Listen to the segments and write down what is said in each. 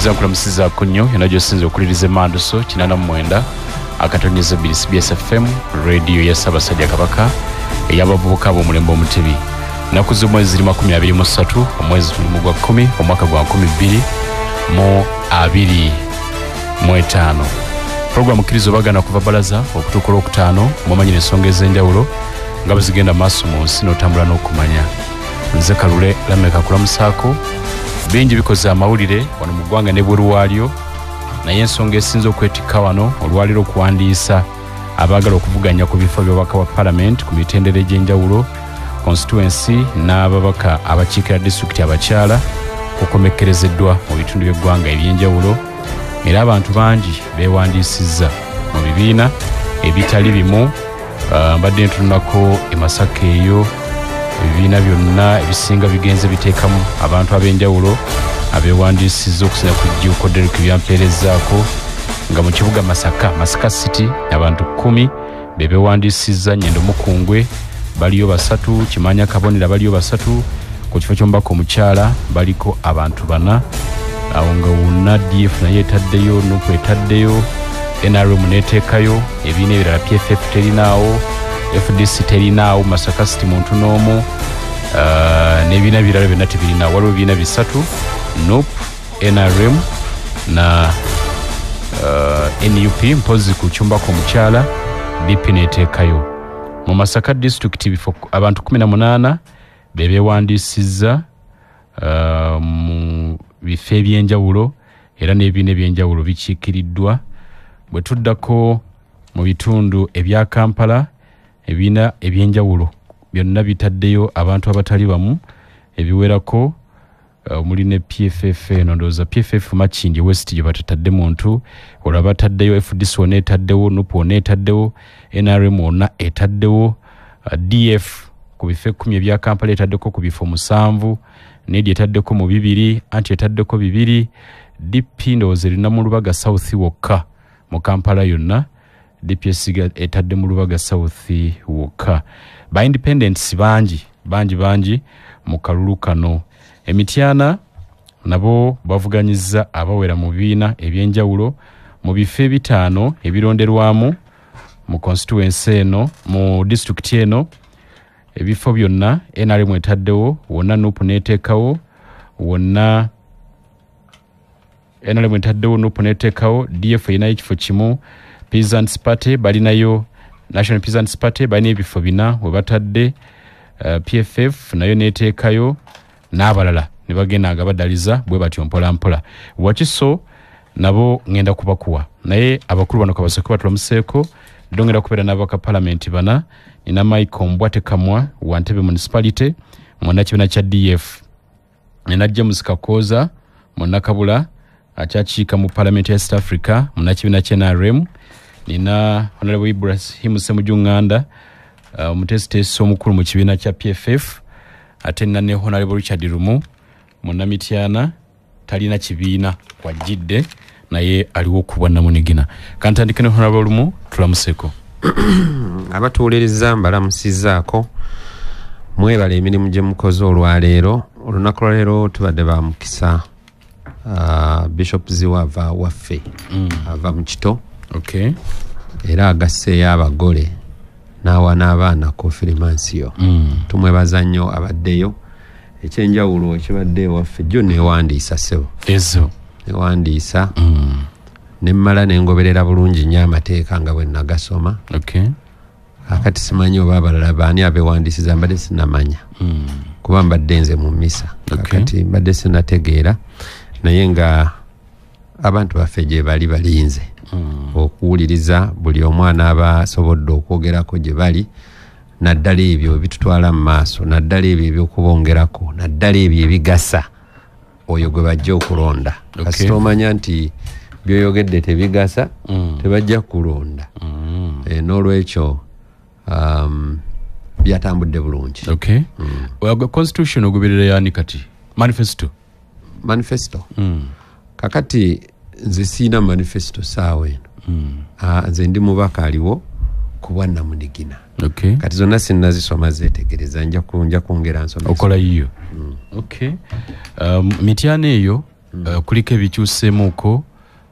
Nkwaniriza, nkulamusizaako nnyo yonna gy'osinza okuliriza Emanduso 89.2 CBS FM, radio ya Ssaabasajja Kabaka ey'abavubuka ab'omulembe Omutebi. Nnaku z'omwezi ziri 23, omwezi tuli mu gwa 10, omwaka gwa 2025. Puroguramu Kkiriza Obagana kuva Balaza okutuuka Olwokutaano, mwamanyira ensonga ez'enjawulo nga bwe zigenda maaso mu nsi n'otambula n'okumanya. Nze Kalule Lameka kulamusaako. Bingi bikoze amawulire wano mu ggwanga ne bweru waalyo, naye ensonga esinze okwetikka wano olwaliro okuwandiisa abaagala okuvuganya ku bifo by'obubaka bwa palamenti ku mitendera egy'enjawulo, constituency n'ababaka abakiikira disitulikiti abakyala kukomekkerezeddwa mu bitundu by'eggwanga eby'enjawulo, era abantu bangi beewandiisizza mu bibiina ebitali bimu. Mbadde ntunulako e Masaka eyo, ebibiina byonna ebisinga bigenze biteekamu abantu ab'enjawulo abeewandiisizza okusinza ku Jjuuko Derek byampeerezzaako nga mu kibuga Masaka, Masaka City, abantu 10 be beewandiisizza. Nyendo Mukungwe baliyo 3, Kimanya Kabonera baliyo 3, ku kifo ky'omubaka omukyala baliko abantu 4. Awo nga wonna DF naye etaddeyo, NUP etaddeyo, NRM neteekayo, ebibiina ebirala PFF terinaawo, FDC terinaawo, Masaka City muntu n'omu, n'ebibiina ebirala byonna tebirinaawo. Waliwo ebibiina 3, NUP, NRM na NUP, mpozi ku ky'omubaka omukyala DP neteekayo. Mu Masaka disitulikiti bifo abantu 18 be beewandiisizza mu bifo ebyenjawulo, era n'ebibiina ebyenjawulo bikiikiriddwa. Bwe tuddako mu bitundu ebya Kampala, ebibiina ebyenjawulo byonna bitaddeyo abantu abatali bamu ebiwerako, omuli ne PFF eno, ndowooza PFF Makindye West gye batatadde muntu, olwo bataddeyo FDC wonna etaddewo, NUP wonna etaddewo, NRM wonna etaddewo, DF ku bifo 10 ebya Kampala etaddeko ku bifo 7, NED etaddeko mu 2, anti etaddeko 2, DP ndowooza erina mu Lubaga South wokka mu Kampala yonna, DPS etadde mu Lubaga South wokka. Ba independents bangi bangi bangi mu kalulu kano. Emityana nabo bavuganyizza abawera mu bibiina ebyenjawulo mu bifo 5 ebironderwamu mu constituency eno, mu disitulikiti eno. Ebifo byonna NRM etaddewo, wonna NUP neteekawo, wonna NRM etaddewo, NUP neteekawo, DF erinayo ekifo kimu, Peasants Party balinayo, National Peasants Party balina ebifo 4 we batadde, PFF nayo neteekayo, n'abalala ne bagenda nga badaliza bwe batyo mpola mpola. Wakiso nabo ngenda kubakuwa, naye abakulu bano kabasooke batulamuseeko. Ndongera kubeera n'ababaka palamenti 4, nina Michael Mbwatekamwa wa Ntebe Municipality munnakibiina kya DF, nina James Kakooza munnakabula akyakiika mu palamenti ya East Africa munnakibiina kya NRM, nina Honorable Ibrahim Ssemujju Nganda omuteesiteesi omukulu mu kibiina kya PFF, ate nina ne Honorable Richard Lumu munnamityana talina kibiina kwajjidde naye aliwo ku bwannamunigina. Kantandike ne Honorable Lumu, tulamuseeko. Abatuwuliriza mbalamusizzaako, mwebale emirimu gye mukoze olwaleero. Olunaku lwaleero tubadde ba mukisa, Bishop Ziwa ava waffe, ava mu Kito. Era agasseeyo abagole n'awa n'abaana konfirimansiyo. Tumwebaza nnyo abaddeyo. Ekyenjawulo ekibadde ewaffe jjo neewandiisa ssebo. Ezo. Neewandiisa. Nemmala ne ngoberera bulungi nnyo amateeka nga bwe nagasoma. Kaakati simanyi oba abalala baani abeewandiisiza, mbadde sinnamanya. Kuba mbadde nze mu mmisa. Kaakati mbadde sinnategeera, naye nga abantu baffe gye bali balinze okuwuliriza buli omwana aba asobodde okwogerako gye bali, naddala ebyo ebitutwala mu maaso, naddala ebyo ebyokubongerako, naddala ebyo ebigasa oyo gwe bajja okulonda. Kasita omanya nti byoyogedde tebigasa, tebajja kulonda. N'olwekyo byatambudde bulungi. Constitution ogoberera yani kati? Manifesto. Manifesto. Kakati nze siina manifesto saawa eno. Nze ndi mubaka aliwo ku bwannamunigina. Kati zonna sinnazisoma zeetegereza, nja kwongera nsome. Okola yiyo. Mityana eyo Kuliko ebikyuseemuko.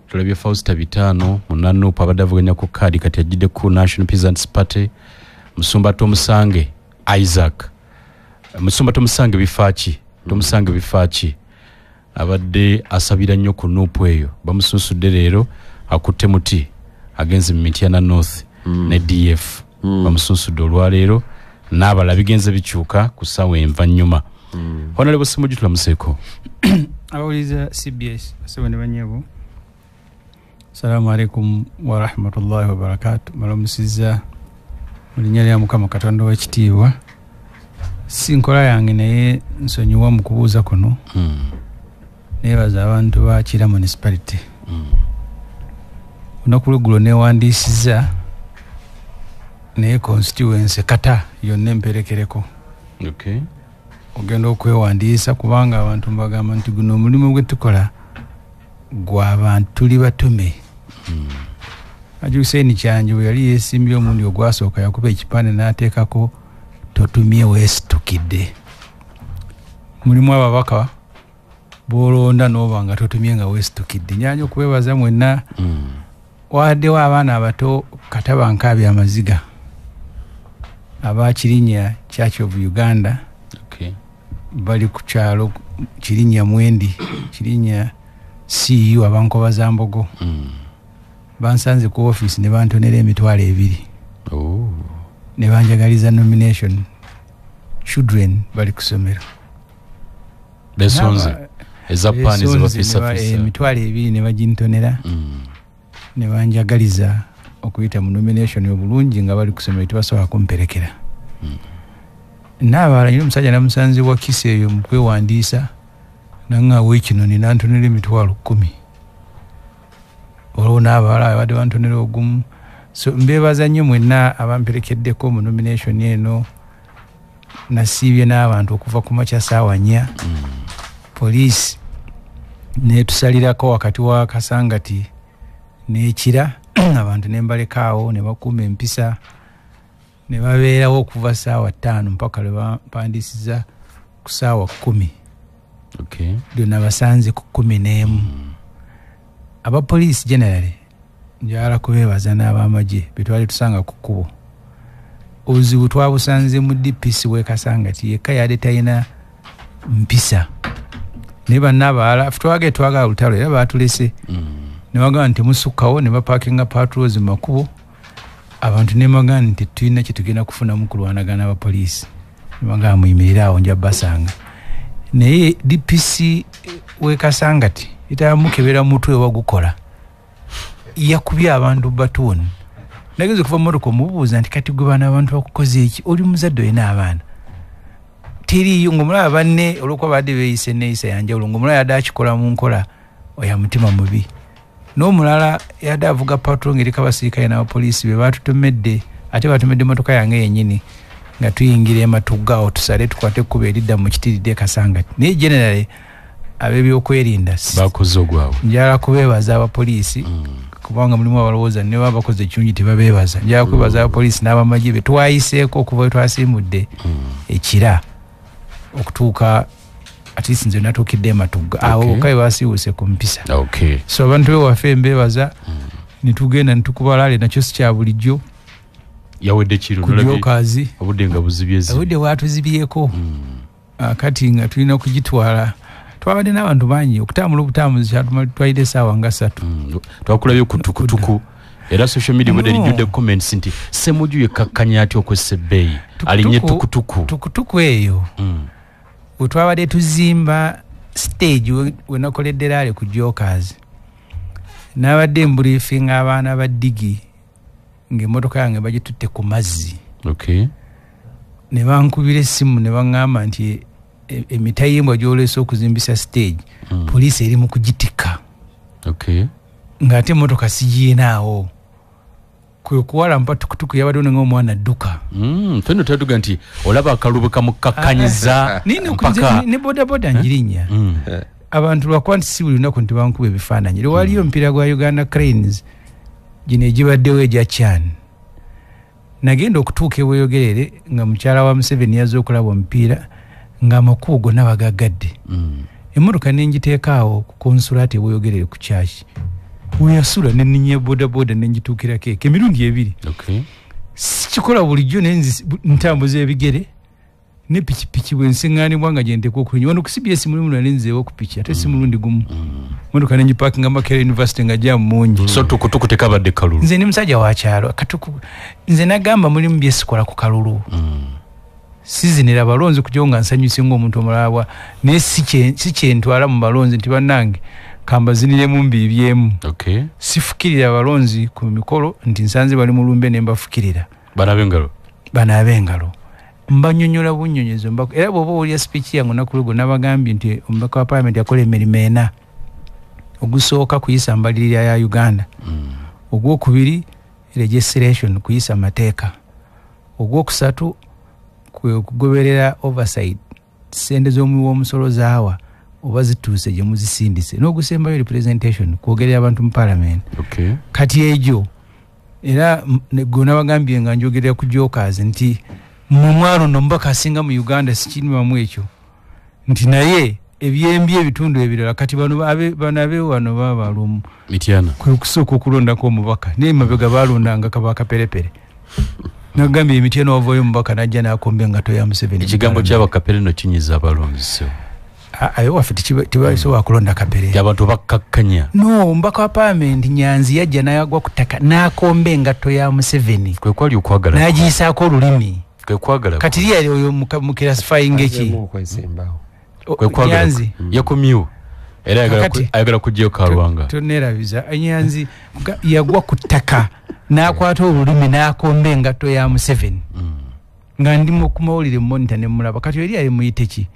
Tulabye Fausta Bitano munannupu abadde avuganya ku kaadi kati ajjidde ku National Peasants Party. Musumba Tomusange Isaac, Musumba Tomusange bifaaki, Tomusange bifaaki abadde asabira nnyo ku nupu eyo, bamusunsudde leero akutte muti agenze mu Mityana North ne DF. Bamusunsudde olwaleero n'abalala bigenze bikyuka ku ssaawa envannyuma. Honorable Ssemujju, tulamuseeko. Abawuliriza CBS, basebo ne bannyabo, assalamu alaikum warahmatullahi wabarakatu. Malamusizza mu linnya lya Mukama Katonda ow'ekitiibwa. Si nkola yange naye nsonyiwa mu kubuuza kuno. Neebaza abantu ba Kira Municipality. Olunaku lw'eggulo neewandiisizza naye constituency kata yonna emperekereko. Ogenda okwewandiisa kubanga abantu mbagamba nti guno omulimu gwe tukola gw'abantu, tuli batume. Haji Hussein Kyanjo bwe yali yeesimbye omulundi ogwasooka yakuba ekipande n'ateekako totumye weesitukidde. Mulimu ababaka b'olonda n'oba nga totumye nga weesitukidde. Njagala okubeebaza mwenna. Waddewo abaana abato kataba nkaabya amaziga aba Kirinnya Church of Uganda. Bali ku kyalo Kirinnya Mwendi, Kirinnya CU abankoba za Mbogo. Bansanze ku office ne bantonera 20,000. Ne banjagaliza nomination. Children bali kusomero. Besonze eza pani zibafisa fisa. 20,000 ne bagintonera. Ne banjagaliza okuyita mu nomination obulungi nga bali kusomero tebasobola kumperekera. N'abalala nyina omusajja namusanze wa Kisi eyo mu kwewandiisa nangaawo ekinoni nantonera 10,000. Olwo n'abalala babadde bantonera ogumu. So mbeebaza nnyo mwenna abamperekeddeko mu nomination eno. Nasiibye n'abantu okuva ku makya 4:00. Poliisi neetusalirako wakati wa Kasangati n'Ekira. Abantu ne mbalekaawo ne bakuuma empisa ne babeerawo okuva 5:00 mpaka lwe bampandiisiza ku 10:00. Lwe nabasanze ku 11. Abapoliisi generally njagala kubeebaza n'abamagye be twali tusanga ku kkubo. Obuzibu twabusanze mu DPC w'e Kasangati yekka yadde talina mpisa. Naye banna abalala ffe twagala twagala lutalo era baatulese. Ne bagamba nti temusukkawo ne bapaakinga patrols mu makubo. Abantu ne bagamba nti tetulina kye tugenda kufunamu kulwanagana abapoliisi. Ne bagamba muyimirire awo nja bbasanga. Naye DPC w'e Kasangati etamukebera mutwe wagukola. Yakubye abantu batooni. Nageze kuva mu mmotoka omubuuza nti kati gwe bano abantu bakukoze eki? Oli muzadde olina abaana. Teriiyo ng'omulaba banne olw'okuba badde beeyisa enneeyisa ya njawulo ng'omulala yadde akikola mu nkola oya mutima mubi. N'omulala yadde avuga patrol ng'eriko abasirikale n'abapoliisi be baatutomedde ate batomedde emmotoka yange yennyini nga tuyingira e Matugga awo tusale tukwate ekkubo eridda mu Kitiridde e Kasangati. Naye generally ab'ebyokwerinda bakoze ogwabwe. Njagala kubeebaza abapoliisi kubanga mulimu abalowooza ne baba bakoze ekirungi tebabeebaza. Njagala kwebaza abapoliisi n'abamagye be twayiseeko okuva we twasiimudde Ekira okutuuka at least nze natuukidde e Matugga. Awo bokka be basiiwuuse ku mpisa. So abantu bewaffe mbeebaza ne tugenda ne tukuba rally nakyo si kya bulijjo. Yawedde kiro Ku Jokers. Obudde nga buzibyezi. Obudde bwatuzibyeko. Kati nga tulina okugitwala. Twabadde n'abantu bangi okutambula obutambuzi twalidde essaawa nga 3. Twakulabye ku tukutuku. Era social media bwedde lijjudde comments nti Ssemujju yekkakkanya atya okwessa ebbeeyi alinnye tukutuku. Tukutuku eyo. Bwe twabadde tuzimba stage we nakoledde rally ku Jokers. Nabadde mbriefinga abaana ba ddigi ng'emmotoka yange bagitutte ku mazzi. Ne bankubira essimu ne baŋŋamba nti emitayimbwa gy'oleese okuzimbisa stage poliisi eri mu kugitikka. Ng'ate emmotoka sigiinaawo. Kwe kuwala mpa tukutuku yabadde ono ng'omwana adduka. Ffenno twatuga nti olaba akalubu kamukakkanyiza mpaka ne bodaboda ngirinnya. Abantu lwakuba nti si buli lunaku nti bankuba ebifaananyi. Waliyo omupiira gwa Uganda Cranes gino egibaddewo egya CHAN. Nagenda okutuuka e Bweyogerere nga mukyala wa Museveni yazze okulaba omupiira ng'amakubo gonna bagaggadde. Emmotoka ne ngiteeka awo ku konsulate weeyogerere ku kyaki. Weyasula ne nninnya bodaboda ne ngituukirako eko emirundi ebiri. Okay. Sikikola bulijjo naye ntambuza ebigere ne pikipiki bwe nsiŋŋaanibwa nga gye nteekwa okulinnya. Wano ku CBS mulimu nali nzeewo ku piki ate si mulundi gumu. Mmotoka ne ngiparkinga Makerere University nga jaamu mungi. So tukutuku tekabadde kalulu. Nze ndi musajja wa kyalo. Katuku nze nagamba mulimu bye sikola ku kalulu. Sizinira balonzi kujja nga nsanyuse ng'omuntu omulala naye si kyentwala mu balonzi nti bannange kambaziniremu mbiibyemu. Okay. Sifukirira abalonzi ku mikolo nti nsanze bali mu lumbe ne mbafukirira. Banaabe engalo. Mbanyonyola bunnyonnyozo era bw'oba owulira speech yange olunaku lwo nabagambye nti omubaka wa parliament yakola emirimu ena. Ogusooka kuyisa mbalirira ya Uganda. Ogwokubiri legislation kuyisa mateeka. Ogwokusatu kwe kugoberera oversight ssente z'omuwi w'omusolo zaawa oba zituuse gye muzisindise. N'ogusembayo representation kwogerera abantu mu parliament. Okay. Kati egyo era gwe nabagambye nga njogerera ku jokers nti mu mwalo nno omubaka asinga mu Uganda sikinywamu ekyo nti naye ebyembi ebitundu ebirala kati bano abe wano baba Mityana kwe kusooka okulondako omubaka naye mabega balondanga kaba kaperepere. Nagambye Emityana wavayo omubaka n'ajja n'akomba engatto ya Museveni. Ekigambo ky'abakapere no kinyiza abalonzi. Ayo waffe tebasobola kulonda kapere. Abantu bakkakkanya. No, omubaka wa parliament Nyanzi yajja n'agwa ku ttaka n'akomba engatto ya Museveni. Kwe kwali okwagala. N'agiyisaako olulimi. Kwe kwagala. Kati ye oyo mukirasifayinga ki? Kwe kwagala. Nyanzi. Yakomyewo. Era ayagala kuggyayo Kalwanga. Toneerabiza. Nyanzi yagwa ku ttaka n'akwata olulimi n'akomba engatto ya Museveni. Nga ndi ku mawulire monitor ne mulaba. Kati eri ali muyite ki?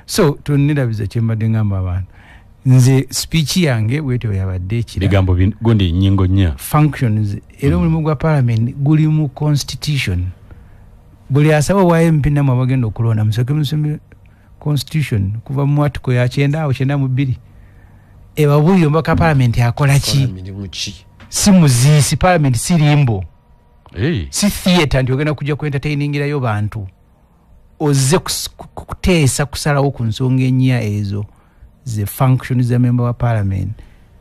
So tonerabiza kye mbadde ngamba abantu. Nze speech yange bwetyo yabadde ekira. Bigambo gundi nnyingo nnya. Functions era omulimu gwa parliament guli mu constitution. Buli asaba wa MP namwe abagenda okulonda musooke musome constitution kuva mu article ya 90 awo 92. Ebabuulire omubaka parliament akola ki? Si muziisi parliament si limbo. Si theatre nti ogenda kujja ku entertainingirayo bantu. Ozze kuteesa kusalawo ku nsonga ennya ezo ze functions za member wa parliament.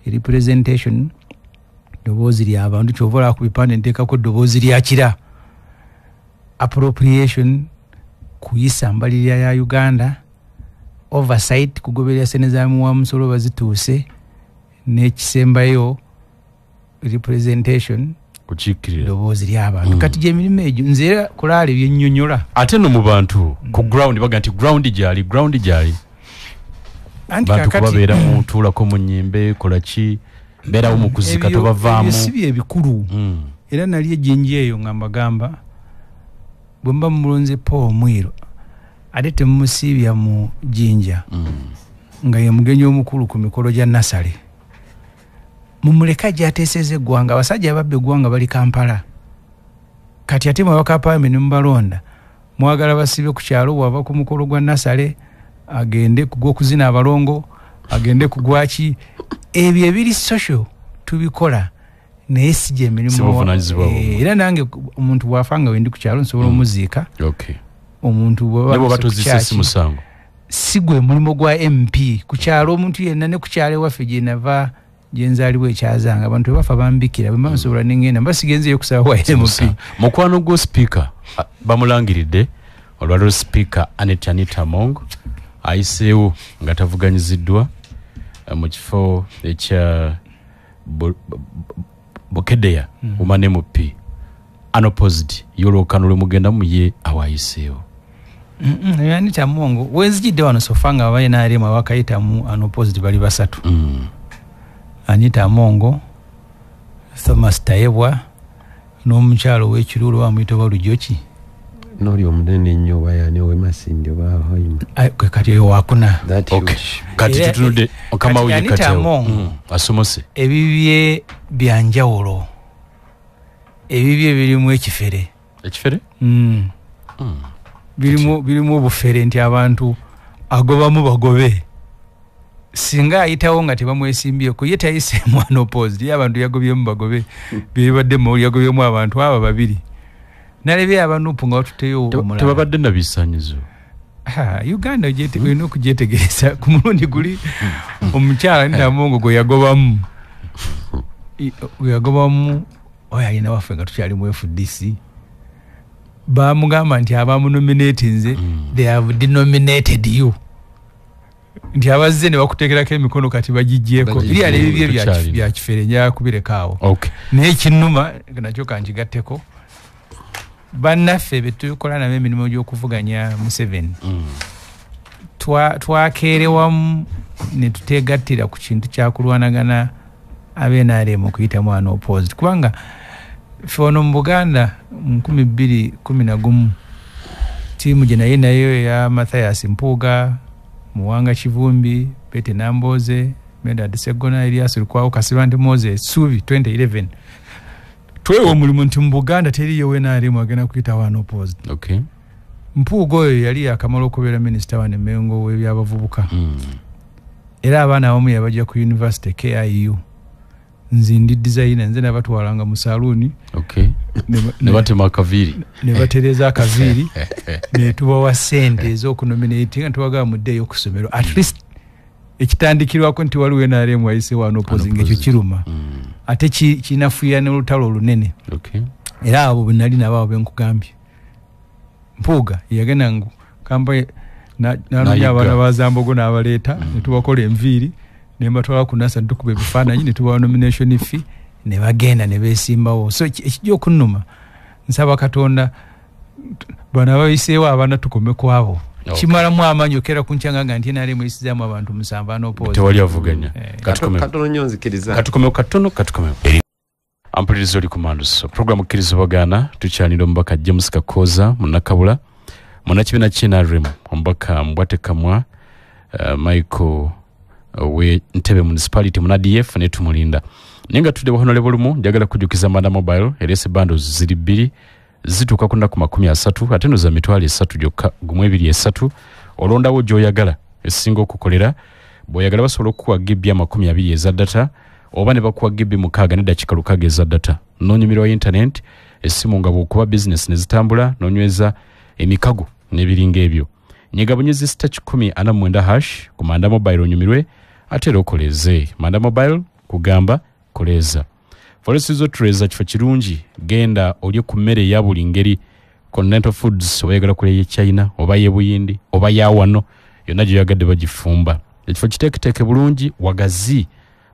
Representation ddoboozi ly'abantu ky'ova olaba ku bipande nteekako ddoboozi lya Kira. Appropriation kuyisa mbalirira ya Uganda. Oversight kugoberera ssente za muwa musolo bazituuse. N'ekisembayo representation kukiikirira ddoboozi ly'abantu. Kati gy'emirimu egyo nze era kulaala ebyennyonnyola. Ate no mu bantu ku ground baga nti ground gyali. Anti bantu kakati kubabeera mutuulako mu nnyimbe kola ki mbeerawo mu kuzika tobavaamu. Ebyo si bye bikulu. Era nali ejjinja eyo nga mbagamba bwe muba mulonze Paul Mwiru ate temumusiibya mu Jinja nga ye mugenyi omukulu ku mikolo gya Nasale. Mumuleke gy'ateesezza eggwanga. Abasajja ababba eggwanga bali Kampala. Kati ate mwabaka parliament ne mubalonda mwagala basibe ku kyalo bw'ava ku mukolo gwa Nasale agende ku gw'okuzina abalongo agende ku gwaki. Ebyo ebiri social tubikola naye si gye emirimu. Era nange omuntu bw'afa nga wendi ku kyalo nsobola omuziika. Okay. Omuntu bw'aba tozise si musango. Si gwe mulimu gwa MP ku kyalo omuntu yenna ne ku kyalo ewaffe gye nava gye nzaalibwa ekyazanga abantu bwe bafa bambikira bwe mba nsobola ne ngenda mba sigenzeeyo kusaba wa MP. Mukwano gwo speaker bamulangiridde olwaleero Speaker Annet Anita Among ayiseewo nga tavuganyiziddwa mu kifo ekya Bukedea Woman MP unopposed yolwokano lwe mu ye awayiseewo. Anita Among wenzijidde wano sofa nga aba NRM abakayitamu unopposed bali basatu. Anita Among, Thomas Tayebwa n'omukyalo w'Ekiruulu bamuyita Balujoki. N'oli omunene ennyo oba yaani ow'e Masindi oba Hoima. Kati oyo wakuna. Okay. Kati tutunudde Mukama we Anita kati Among asomose. Ebibye bya njawulo. Ebibye birimu ekifere. Ekifere? Birimu obufere nti abantu agobamu bagobe. Singa ayitawo nga tebamwesimbyeko ye tayiseemu unopposed ye abantu yagobyemu bagobe byebadde mu yagobyemu abantu aba babiri. Nalebye abanupu nga batuteyo omulala. Tebabadde na bisaanyizo. Uganda olina okugyetegereza. Ku mulundi guli omukyala Ntamongo gwe yagobamu oyo alina waffe nga tukyali mu FDC, bamugamba nti abamunominatinze they have denominated you, nti abazze ne bakuteekerako emikono kati bagiggyeko. Eri ali ebibye bya kifere, njagala kubireka awo. Naye ekinnuma nakyo kankigatteko, bannaffe betukola nabo emirimu gy'okuvuganya Museveni, twakeerewamu ne tuteegattira ku kintu kyakulwanagana ab'NRM okuyitamu unopposed, kubanga ffe wano mu Buganda mu 2011 ttiimu gye naye nayo eya Mathias Mpuuga, Muwanga Kivumbi, Betty Nambooze, Medard Sseggona, Erias Lukwago, Kasibante Moses, Suubi 2011, twewa omulimu nti mu Buganda teriyo NRM agenda kuyitawo unopposed. Mpuuga oyo yali yakamala okubeera minisita wano Mengo w'ebyabavubuka, era abaana abamu yabajja ku university KIU. Nze ndi designer, nze nabatwalanga mu saluuni ne batema akaviiri, ne batereza akaviiri, ne tubawa ssente ez'okunominatinga, nga tubagamba muddeeyo ku ssomero, at least ekitandikirwako nti waliwo NRM wayise wano opposing. Ekyo kiruma, ate kinafuya n'olutalo olunene. Era abo bwe nali nabo, abo benkugambye, Mpuuga yagenda ngu kampa nanoonya abaana ba Zambogo n'abaleeta, ne tubakola enviiri, ne mbatwala ku NASA, ne tukuba ebifaananyi, ne tubawa nomination fee, ne bagenda ne beesimbawo. So ekijja okunnuma, nsaba Katonda bano abayiseewo abaana tukome ku abo. Kimalamu amaanyi okera ku nkyanga nga nti NRM eyisizaamu abantu 7 unopposed. Tewali avuganya. Katono nnyo, nzikiriza. Katukomeo katono, katukomeo. Ampuliriza oli ku Manduso, programu Kkirizibwagaana. Tukyanira omubaka James Kakooza Munnakabula, munnakibiina ky'NRM, omubaka Mbwatekamwa Michael we Ntebe Municipality, muna DF, ne tumulinda. Naye nga tudde Honorable lumu, njagala kujjukiza Manda Mobile ereese bundles ziri bbiri, zituuka ku nnaku 30, ate no za 30,000 gyokka. 1 2 3, olondawo gy'oyagala esinga okukolera. Bw'oyagala basobola okukuwa GB 20 eza data, oba ne bakuwa GB 6 ne dakiika 6 eza data, n'onyumirwa internet, essimu nga bw'okuba bizinesi ne zitambula, n'onyweza emikago n'ebiringa ebyo. Nyiga bunyezi *149# ku Manda Mobile onyumirwe, ate era okoleze. Manda Mobile kugamba koleza. Forest Resort Lweza kifo kirungi, genda olye ku mmere eya buli ngeri. Continental Foods, oyagala kulya ye China oba ye Buyindi oba ya wano, yonna gyoyagadde bagifumba. Ekifo kiteeketeeke bulungi, wagazi,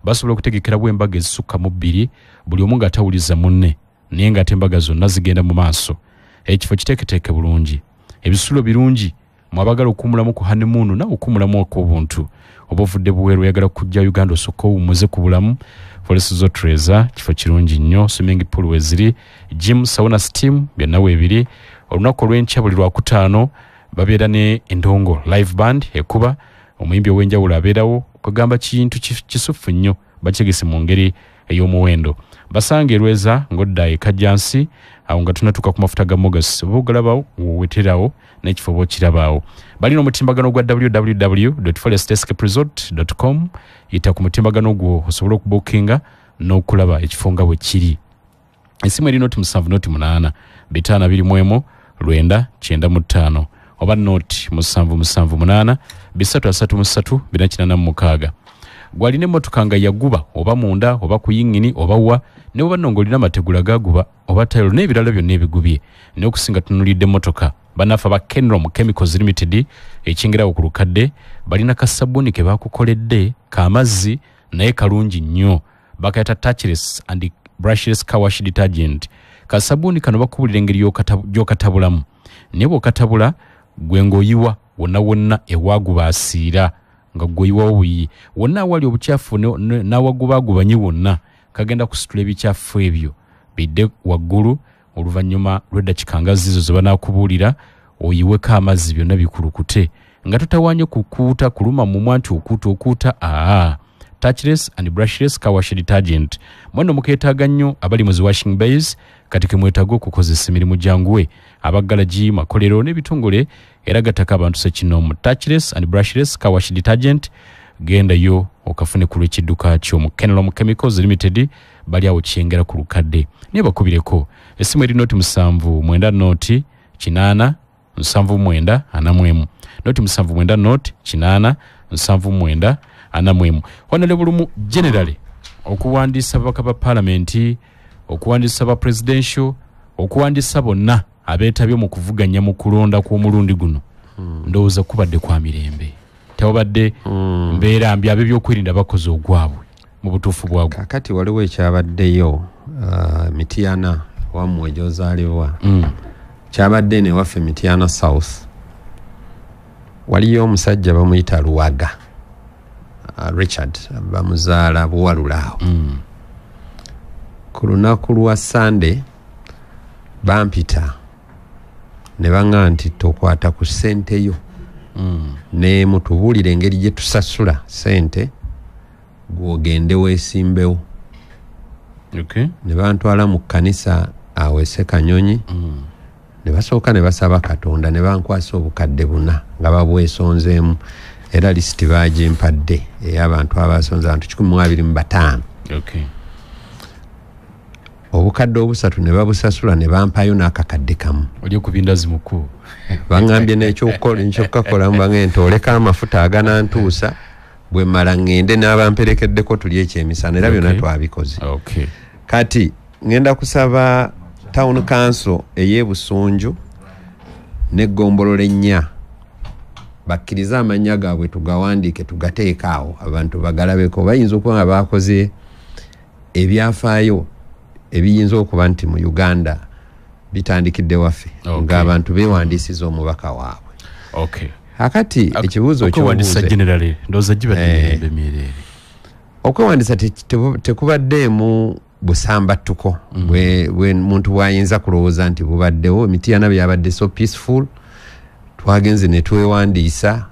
basobola okutegekerawo embaga ezisukka mu bbiri, buli omu ng'atawuliza munne, naye ng'ate embaga zonna zigenda mu maaso. Ekifo kiteeketeeke bulungi, ebisulo birungi, mwabagala okuwummulamu ku honeymoon nawe okuwummulamu okw'obuntu, oba ovudde buweeru oyagala kujja Uganda osooke owummuze ku bulamu. Forest Resort Lweza kifo kirungi nnyo. Swimming pool weziri, gym, sauna, steam, byonna weebiri. Olunaku olw'enkya buli Lwakutaano babeera ne endongo live band ekuba, omuyimbi ow'enjawulo abeerawo. Kugamba kintu kisufu nnyo, bakitegese mu ngeri ey'omuwendo. Basanga erweza ng'odda e Kajjansi awo nga tunatuuka ku mafuta ga Mogas, oba ogalabawo woweterawo n'ekifo oba okirabaawo. Balina omutimbagano gwa www forestescaperesort com. Yita ku mutimbagano gwo osobole okubuukinga n'okulaba ekifo nga bwe kiri. Esimu eri 0 7 0 8 5 21 9 95 oba 0 7 7 8 3 33 486. Gwalina emmotoka nga yaguba, oba munda oba ku yingini oba wa, ne bwoba nno ng'olina amategula gaguba oba tayiro n'ebirala byonna ebigubye, naye okusinga tunulidde emmotoka, bannaffe aba Kenrom Chemicals Limited ekingerawo ku lukadde balina kasabbuuni ke bakukoledde k'amazzi, naye kalungi nnyo, bakayita touchless and brushless car wash detergent. Kasabbuuni kano bakubulira engeri gy'okatabulamu, naye bw'okatabula gwe ng'oyiwa wonna wonna ewagubaasiira, nga gweoyiwawo buyi wonna awali obukyafu n'awagubaagubanye wonna, kagenda kusitula ebikyafu ebyo bidde waggulu. Oluvannyuma lw'eddakika nga zizo ze banaakubuulira, oyiweko amazzi byonna bikulukute nga totawaanye kukuuta kuluma mumwa nti okuuta okuuta. Aa, touchless and brushless car wash detergent mwenno mukeetaaga nnyo abali mu zi washing bays, kati ke mwetaaga okukozesa emirimu gyanguwe, abagalagi, makolero n'ebitongole, era gattako abantu sekinoomu. Touchless and brushless car wash detergent, gendayo okafune ku lw'ekidduka kyo mu Kenelom Chemicals Limited, bali awo Kyengera ku lukadde. Naye bakubireko esimu eri 0 7 9 0 8. 79 41 noti 79 noti 8 79 41. Honorable Lumu, generally okuwandiisa ababaka ba parliament, okuwandiisa ba presidential, okuwandiisa bonna abeetabye mu kuvuganya mu kulonda kw'omulundi guno, ndowooza kubadde kwa mirembe, tewabadde mbeera mbi, ab'ebyokwerinda bakoze ogwabwe mu butuufu bwagwo. Kakati waliwo ekyabaddeyo Mityana wammwe gy'ozaalibwa, kyabadde newaffe Mityana South, waliyo omusajja bamuyita Luwaga Richard, bamuzaala Buwalula awo. Ku lunaku lwa Sunday bampita ne baŋŋamba nti tokwata ku ssente yo, ne mutubuulire engeri gye tusasula ssente gw'ogende weesimbewo. Ne bantwala mu kkanisa awo e Ssekanyonyi, ne basooka ne basaba Katonda, ne bankwasa obukadde 4 nga babwesonzeemu, era lisiti baagimpadde ey'abantu abasonze abantu 125. Obukadde 3 ne babusasula ne bampayo n'akakadde kamu. Oli okubindazi mukulu. Baŋŋambye n'ekyokukola ekyokukakolamu, baŋŋambye nti oleka amafuta aganantuusa bwe mmala ŋŋende n'abamperekeddeko tulye ekyemisana, era byonna twabikoze. Kati ŋŋenda kusaba town council ey'e Busunju n'eggombolola 4 bakkirize amannya gaabwe tugawandiike tugateeke awo abantu bagalabeko. Bayinza okuba nga bakoze ebyafaayo ebiyinza okuba nti mu Uganda bitandikidde waffe, ng'abantu beewandiisiza omubaka waabwe. Kakati ekibuuzo okwewandiisa generally ndowooza gibadde mirembe myereere. Okwewandiisa tekubaddeemu busambattuko bwe muntu bw'ayinza kulowooza nti bubaddewo. Mityana byabadde so peaceful, twagenze ne twewandiisa,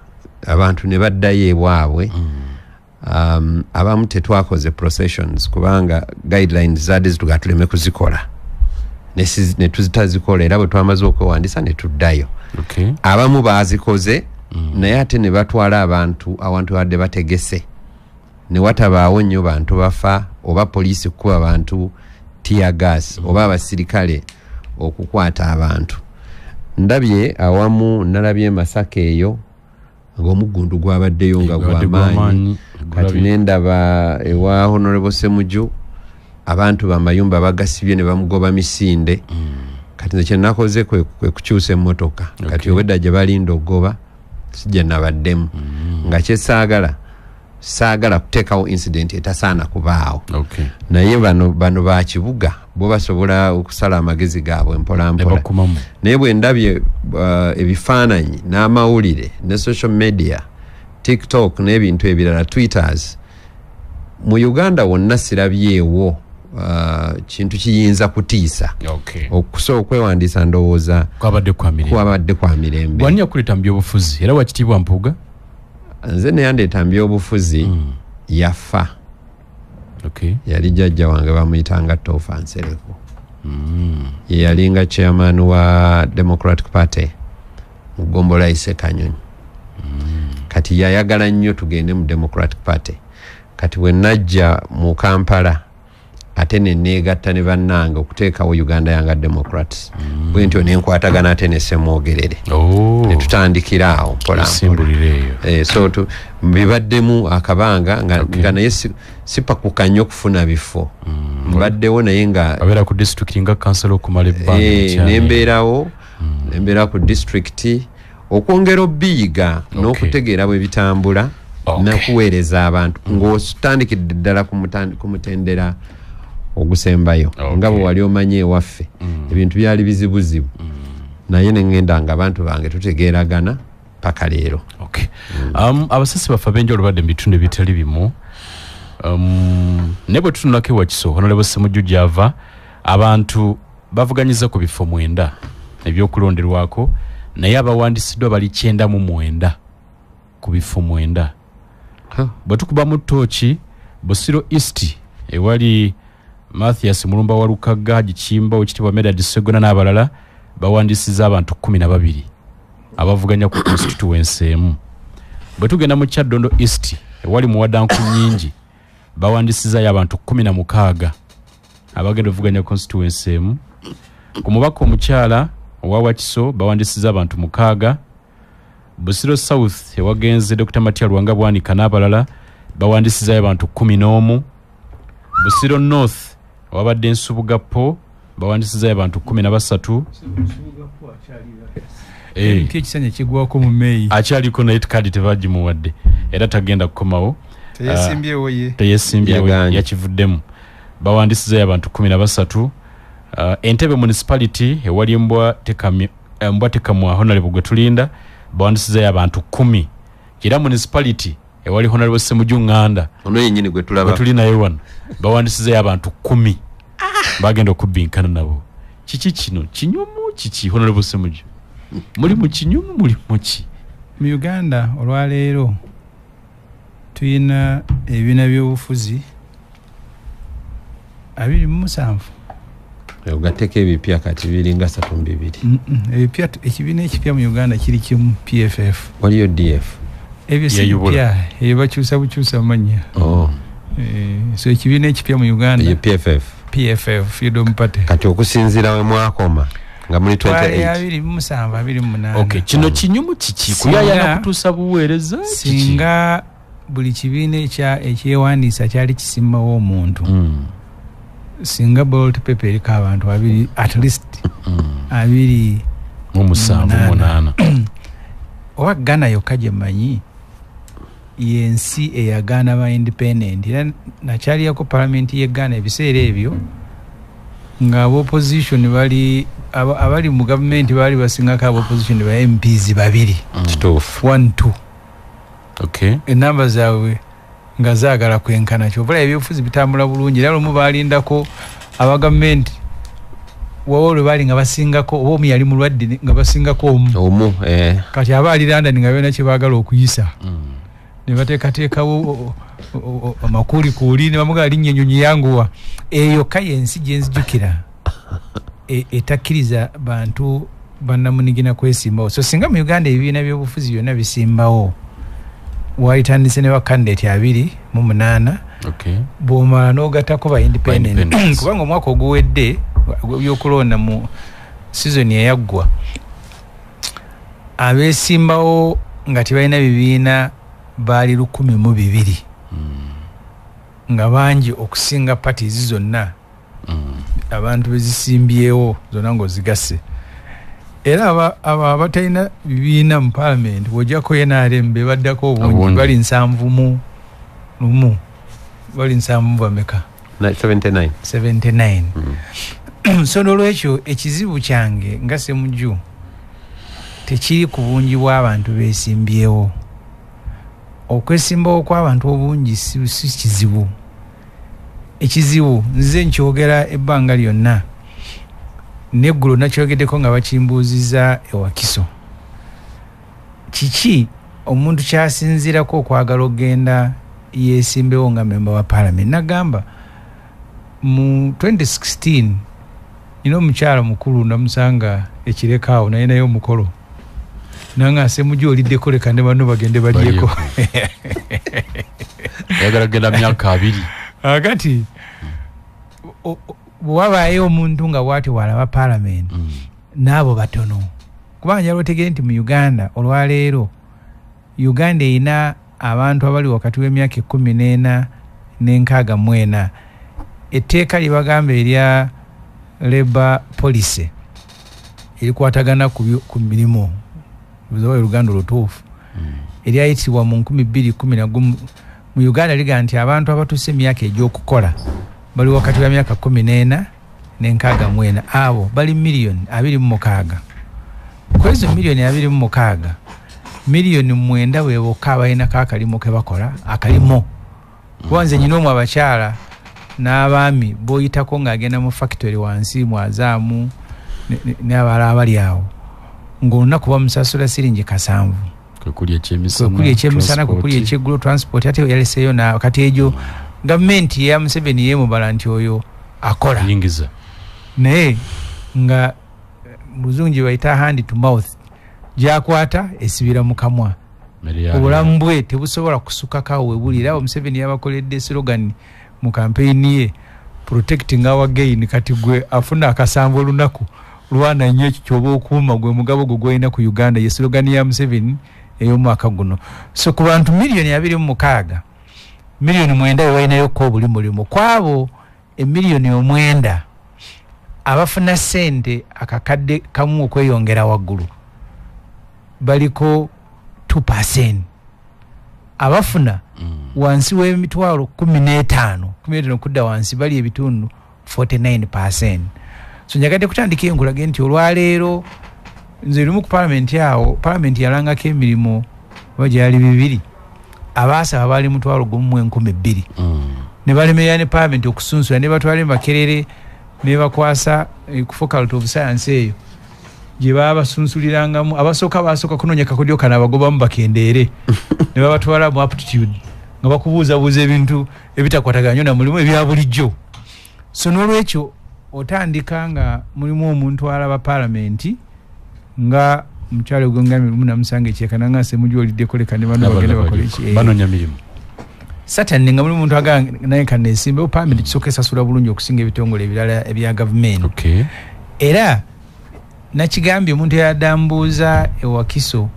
abantu ne baddayo ewaabwe. Abamu tetwakoze processions kubanga guidelines zaadde zitugaa tuleme kuzikola, ne tuzitazikola, era bwe twamaze okwewandiisa ne tuddayo. Abamu baazikoze, naye ate ne batwala abantu awantu badde bategese, ne watabaawo nnyo bantu bafa, oba poliisi kukuba abantu tear gas, oba abasirikale okukwata abantu. Ndabye awamu, nalabye Masaka eyo ng'omuggundu gwabaddeyo nga gw'amaanyi. Kati nendaba ewa Honorable Ssemuju abantu bamayumba bagasibye ne bamugoba misinde. Kati nze kye nakoze kwe kukyusa emmotoka. Kati obwedda gye balinda okugoba sijja nabaddemu, nga kye saagala kuteekawo incident etasaana kubaawo. Naye bano ba kibuga bo basobola okusala amagezi gaabwe mpola mpola. Naye bwe ndabye ebifaananyi n'amawulire ne social media, TikTok n'ebintu ebirala, Twitters, mu Uganda wonna sirabyewo kintu kiyinza kutiisa. Okusobola okwewandiisa ndowooza kwabadde kwa mirembe. Bw'ani yakuleeta mu byobufuzi era wakitiibwa Mpuuga? Nze neyandeeta mu byobufuzi yafa. Yali jjajja wange bamuyitanga Tofa Nsereko. Ye yalinga chairman wa Democratic Party mu ggombolola Ssekanyonyi. Kati yayagala nnyo tugende mu Democratic Party. Kati bwe najja mu Kampala ate ne neegatta ne bannange okuteekawo Uganda Young Democrats. Bwe ntyo ne nkwatagana ate ne Ssemwogerere. Ne tutandikira awo mpola mpola. So bibaddemu akabanga nga naye sipakuka nnyo okufuna bifo. Mbaddewo naye nga abeera ku district nga council okumala ebbanga. Ne mbeerawo, ne mbeera ku district okwongera obiyiga n'okutegeera bwe bitambula n'okuweereza abantu ng'otandikidde ddala ku mutendera ogusembayo. Nga bwe wali omanye ewaffe ebintu byali bizibuzibu, naye ne ŋŋenda nga abantu bange tutegeeragana paka leero. Abasasi baffe ab'enjawulo badde mu bitundu ebitali bimu. Naye bwe tutunulako ewa Kiso, Honorable Ssemujju gy'ava, abantu bavuganyiza ku bifo 9 ebyokulonderwako, naye abawandiisiddwa bali 99 ku bifo 9. Bwe tukubamu ttooki, Busiro East ewali Mathias Mulumba wa Lukagga, Haji Kimba, Owekitiibwa Medard Ssegona n'abalala bawandiisizza abantu 12 abavuganya ku constituency emu. Bwe tugenda mu Kyaddondo East ewali Muwadanku nnyingi bawandiisizzayo abantu 16 abagenda okuvuganya constituency emu. Ku mubaka omukyala owa Wakiso bawandisiza abantu 6. Busiro South ewagenze Dr. Matia Lwanga Bwanika n'abalala bawandisiza abantu 11. Busiro North wabadde Nsubuga Po bawandisiza abantu 13. Ekisanja kigwako mu May. Akyaliko naye kadi tebagimuwadde era tagenda kukomawo. Teyesimbyewo ye. Teyesimbyewo yakivuddemu. Bawandisiza abantu 13. Entebbe Municipality ewali Mbwa Tekamwa Honorable Gwetulinda bawandisiza abantu 10. Kira Municipality ewali Honorable Ssemujju Nganda ono yennyini gwe tulaba tuli naye wano bawandisiza abantu 10. Bagenda okubbinkana nabo. Kiki kino kinyumu kiki Honorable Ssemujju? Muli mu kinyumu muli muki? Mu Uganda olwaleero tuyina ebibiina by'obufuzi 27. Ogatteko ebipya kati biringa 32. Ebipya ekibiina ekipya mu Uganda kiri kimu PFF. Waliyo DF. Ebyo si bipya, ebyo bakyusa bukyusa mannya. So ekibiina ekipya mu Uganda ye PFF. PFF Freedom Party. Kati okusinziira we mwakoma nga muli 28. 27 28. Okay, kino kinyumu kiki? Kuyayana kutuusa buweereza kiki? Singa buli kibiina ekyewandiisa kyali kisimbawo omuntu. Singa ballot paper eriko abantu babiri at least 27 8. Oba Ghana yokka gye mmanyi y'ensi eyagaana ba independent. Era nakyalirako palamenti y'e Ghana ebiseera ebyo nga opposition bali abali mu gavumenti baali basingako aba opposition ba MPs babiri. Kituufu. 1 2. Okay. Enamba zaabwe nga zaagala kwenkana kyova ebyobufuzi bitambula bulungi. Era lumu baalindako aba gavumenti wawo lwe baali nga basingako oba omu yali mulwadde nga basingako omu. Kati aba ali London nga byonna kye baagala okuyisa. Ne bateekateekawo amakuulikuuli ne bamugamba linnya ennyonyi yanguwa. Eyo yokka y'ensi gye nzijukira etakkiriza bantu bannamunigina kwesimbawo. So singa mu Uganda ebibiina by'obufuzi byonna bisimbawo walitandise ne bakandidate 28. Okay. Bw'omala n'ogattako ba independent. Kubanga omwaka oguwedde ebyokulonda mu season eyaggwa abeesimbawo nga tebalina bibiina baali 1002. Nga bangi okusinga parties zonna. Abantu bezisimbyewo zonna ng'ozigasse. Era aba abatalina bibiina mu parliament bw'ojjako NRM be baddako obungi bali 71. Bali 70 bameka? 79. 79. So n'olwekyo ekizibu kyange nga Ssemujju tekiri ku bungi bw'abantu beesimbyewo. Okwesimbawo kw'abantu obungi si kizibu. Ekizibu nze nkyogera ebbanga lyonna neggulo nakyogeddeko nga bakimbuuzizza ewakiso. Kiki omuntu kyasinziirako okwagala okugenda yeesimbewo nga memba wa parliament? Nagamba mu 2016 nina omukyala mukulu namusanga ekireka awo naye naye omukolo nanga Ssemujju oliddeko leka ne banno bagende balyeko. Ayagala kugenda myaka 2. Akati bw'wabaayo omuntu nga bw'atyo bw'alaba parliament n'abo batono. Kubanga njagala otegeere nti mu Uganda olwaleero Uganda erina abantu abali wakati w'emyaka 14 ne 64. Etteeka lye bagamba erya labor policy erikwatagana ku mirimu Oluganda olutuufu eryayitibwa mu 2011 mu Uganda liga nti abantu abatuuse emyaka egy'okukola bali wakati wa myaka 14 ne 64. Abo bali miliyoni 26. Ku ezo miliyoni 26, miliyoni 9 be bokka abalinako akalimu ke bakola akalimo. Kuba nze nyina omu abakyala n'abaami b'oyitako ng'agenda mu factory wansi mwazaamu n'abalala abali awo ng'olunaku bamusasula siringi 7. Kwekulya ekyemisana, kwekulya ekyeggulo, transport ate yaleseeyo na kati egyo gavumenti ya Museveni yeemubala nti oyo akola yingiza. Naye nga mu luzungu gye bayita hand to mouth, gy'akwata esibira mu kamwa. Obulamu bwe tebusobola kusukako awo we buli. Era Museveni yabakoledde slogan mu kampeyini ye, protecting our gain. Kati gwe afuna akasanvu olunaku Lwana nnyo ekyo kyoba okuuma gwe mugabo gwo gwolina ku Uganda, ye slogan ya Museveni ey'omwaka guno. So ku bantu 26 million 9 be balinayo obuli mulimu. Kwabo emiliyoni 9 abafuna ssente akakadde kamu okweyongera waggulu baliko 2%. Abafuna wansi w'emitwalo 15 kudda wansi bali ebitundu 49%. So njagadde kutandika enkulage nti olwaleero nze lumu ku palamenti awo, palamenti yalangako emirimu oba gyali 2, abaasaba baali 1,200. Ne balemerera ne palamenti okusunsula ne batwala e Makerere ne bakwasa ku Faculty of Science eyo gye baba basunsulirangamu. Abasooka basooka kunoonya kakodyo kano abagobamu bakendeere ne babatwala mu aptitude nga bakubuuzabuuza ebintu ebitakwatagana nnyo na mulimu ebya bulijjo. So n'olwekyo otandika nga mulimu omuntu alaba palamenti nga mukyalo gwengambye lumu namusanga ekyekana nga Ssemujju oliddeko leka ne bano bagende bakole ki, banoonya mirimu. Saturn nga mulimu omuntu agamba naye kaneesimbewo, palamenti kisooka esasula bulungi okusinga ebitongole ebirala ebya gavumenti. Okay. Era nakigambye omuntu eyadambuuza ewakiso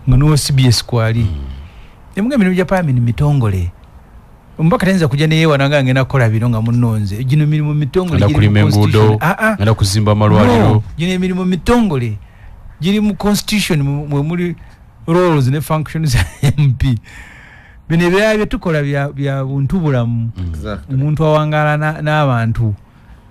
nga n'owa CBS kwali, nemugamba emirimu gya palamenti mitongole. Omubaka tayinza kujja neyeewana nga ngenda kukola bino nga munnonze. Gino emirimu mitongole Ngenda giri mu kulima enguudo, constitution. ngenda kuzimba amalwaliro. No, gino emirimu mitongole giri mu constitution mwe muli roles ne functions za MP. Bino ebirala bye tukola bya buntu bulamu. Omuntu awangaala n'abantu.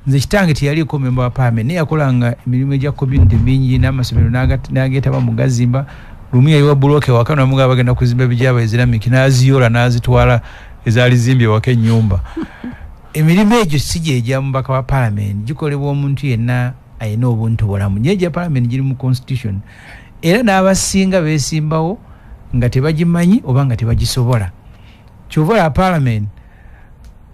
Nze kitange teyaliiko member wa parliament, naye yakolanga emirimu egya community mingi n'amasomero n'ageetaba mu gazimba. Lumu yayiwa bulooke waka n'amugamba bagenda kuzimba ebijja Islamic, n'aziyoola n'azitwala ezaali zimbye waka ennyumba. Emirimu egyo si gye egya mubaka wa parliament, gikolebwa omuntu yenna alina obuntu bulamu. Naye egya parliament giri mu constitution, era n'abasinga beesimbawo nga tebagimanyi oba nga tebagisobola. Kyova olaba parliament,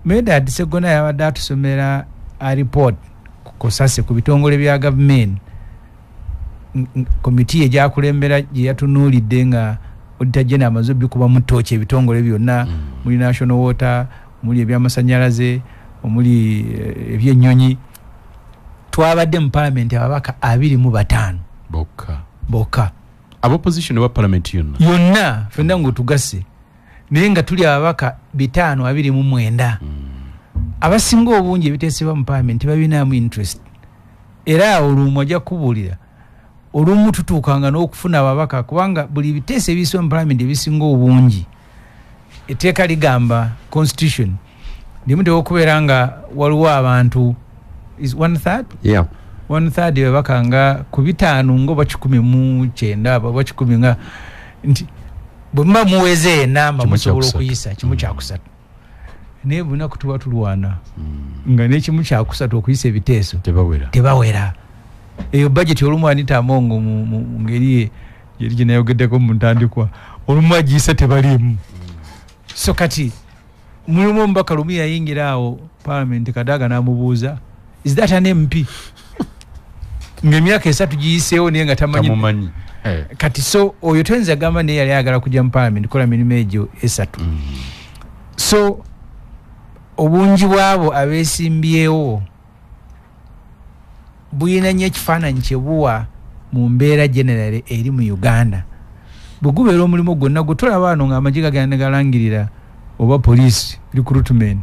Medard Sseggona yabadde atusomera a report ku COSASE ku bitongole bya gavumenti, komiti egyakulembera gye yatunuulidde nga Auditor General amaze obikubamu ttooki ebitongole byonna, muli National Water, muli ebyamasannyalaze, omuli ebyennyonyi. Twabadde mu parliament ababaka 25 bokka. Abopposition oba parliament yonna? Yonna ffenna ng'otugasse, naye nga tuli ababaka 529. Abasinga obungi ebiteesebwa mu parliament tebabinaamu interest. Era olumu ajja kukubuulira, olumu tutuukanga n'okufuna ababaka, kubanga buli biteeso ebiyisibwa mu parliament ebisinga obungi etteeka ligamba constitution limu tewokubeera nga waliwo abantu is 1/3? Yeah. 1/3 babaka nga ku 5 nga oba 190 oba 100 nga nti bwe muba muweze enamba musobola okuyisa 1/3. Naye bunaku tuba tulwana nga n'ekimu kyakusatu okuyisa ebiteeso tebawera. Eyo budget olumu Anita Amongo mu ngeri ye yeri gye nayogeddeko mu ntandikwa, olumu agiyisa tebaliimu. So kati mulimu omubaka lumu yayingira awo parliament, Kadaga n'amubuuza, is that an MP? Ng'emyaka 3 giyiseewo naye nga tamanyi. Kati so oyo toyinza gamba naye yali ayagala kujja mu parliament kukola mirimu egyo 3. So obungi bw'abo abeesimbyewo buyina nnyo ekifaananyi kye buwa mu mbeera general eri mu Uganda. Bwe gubeera omulimu gwonna gwe tulaba wano ng'amagye gagenda ne galangirira oba police recruitment,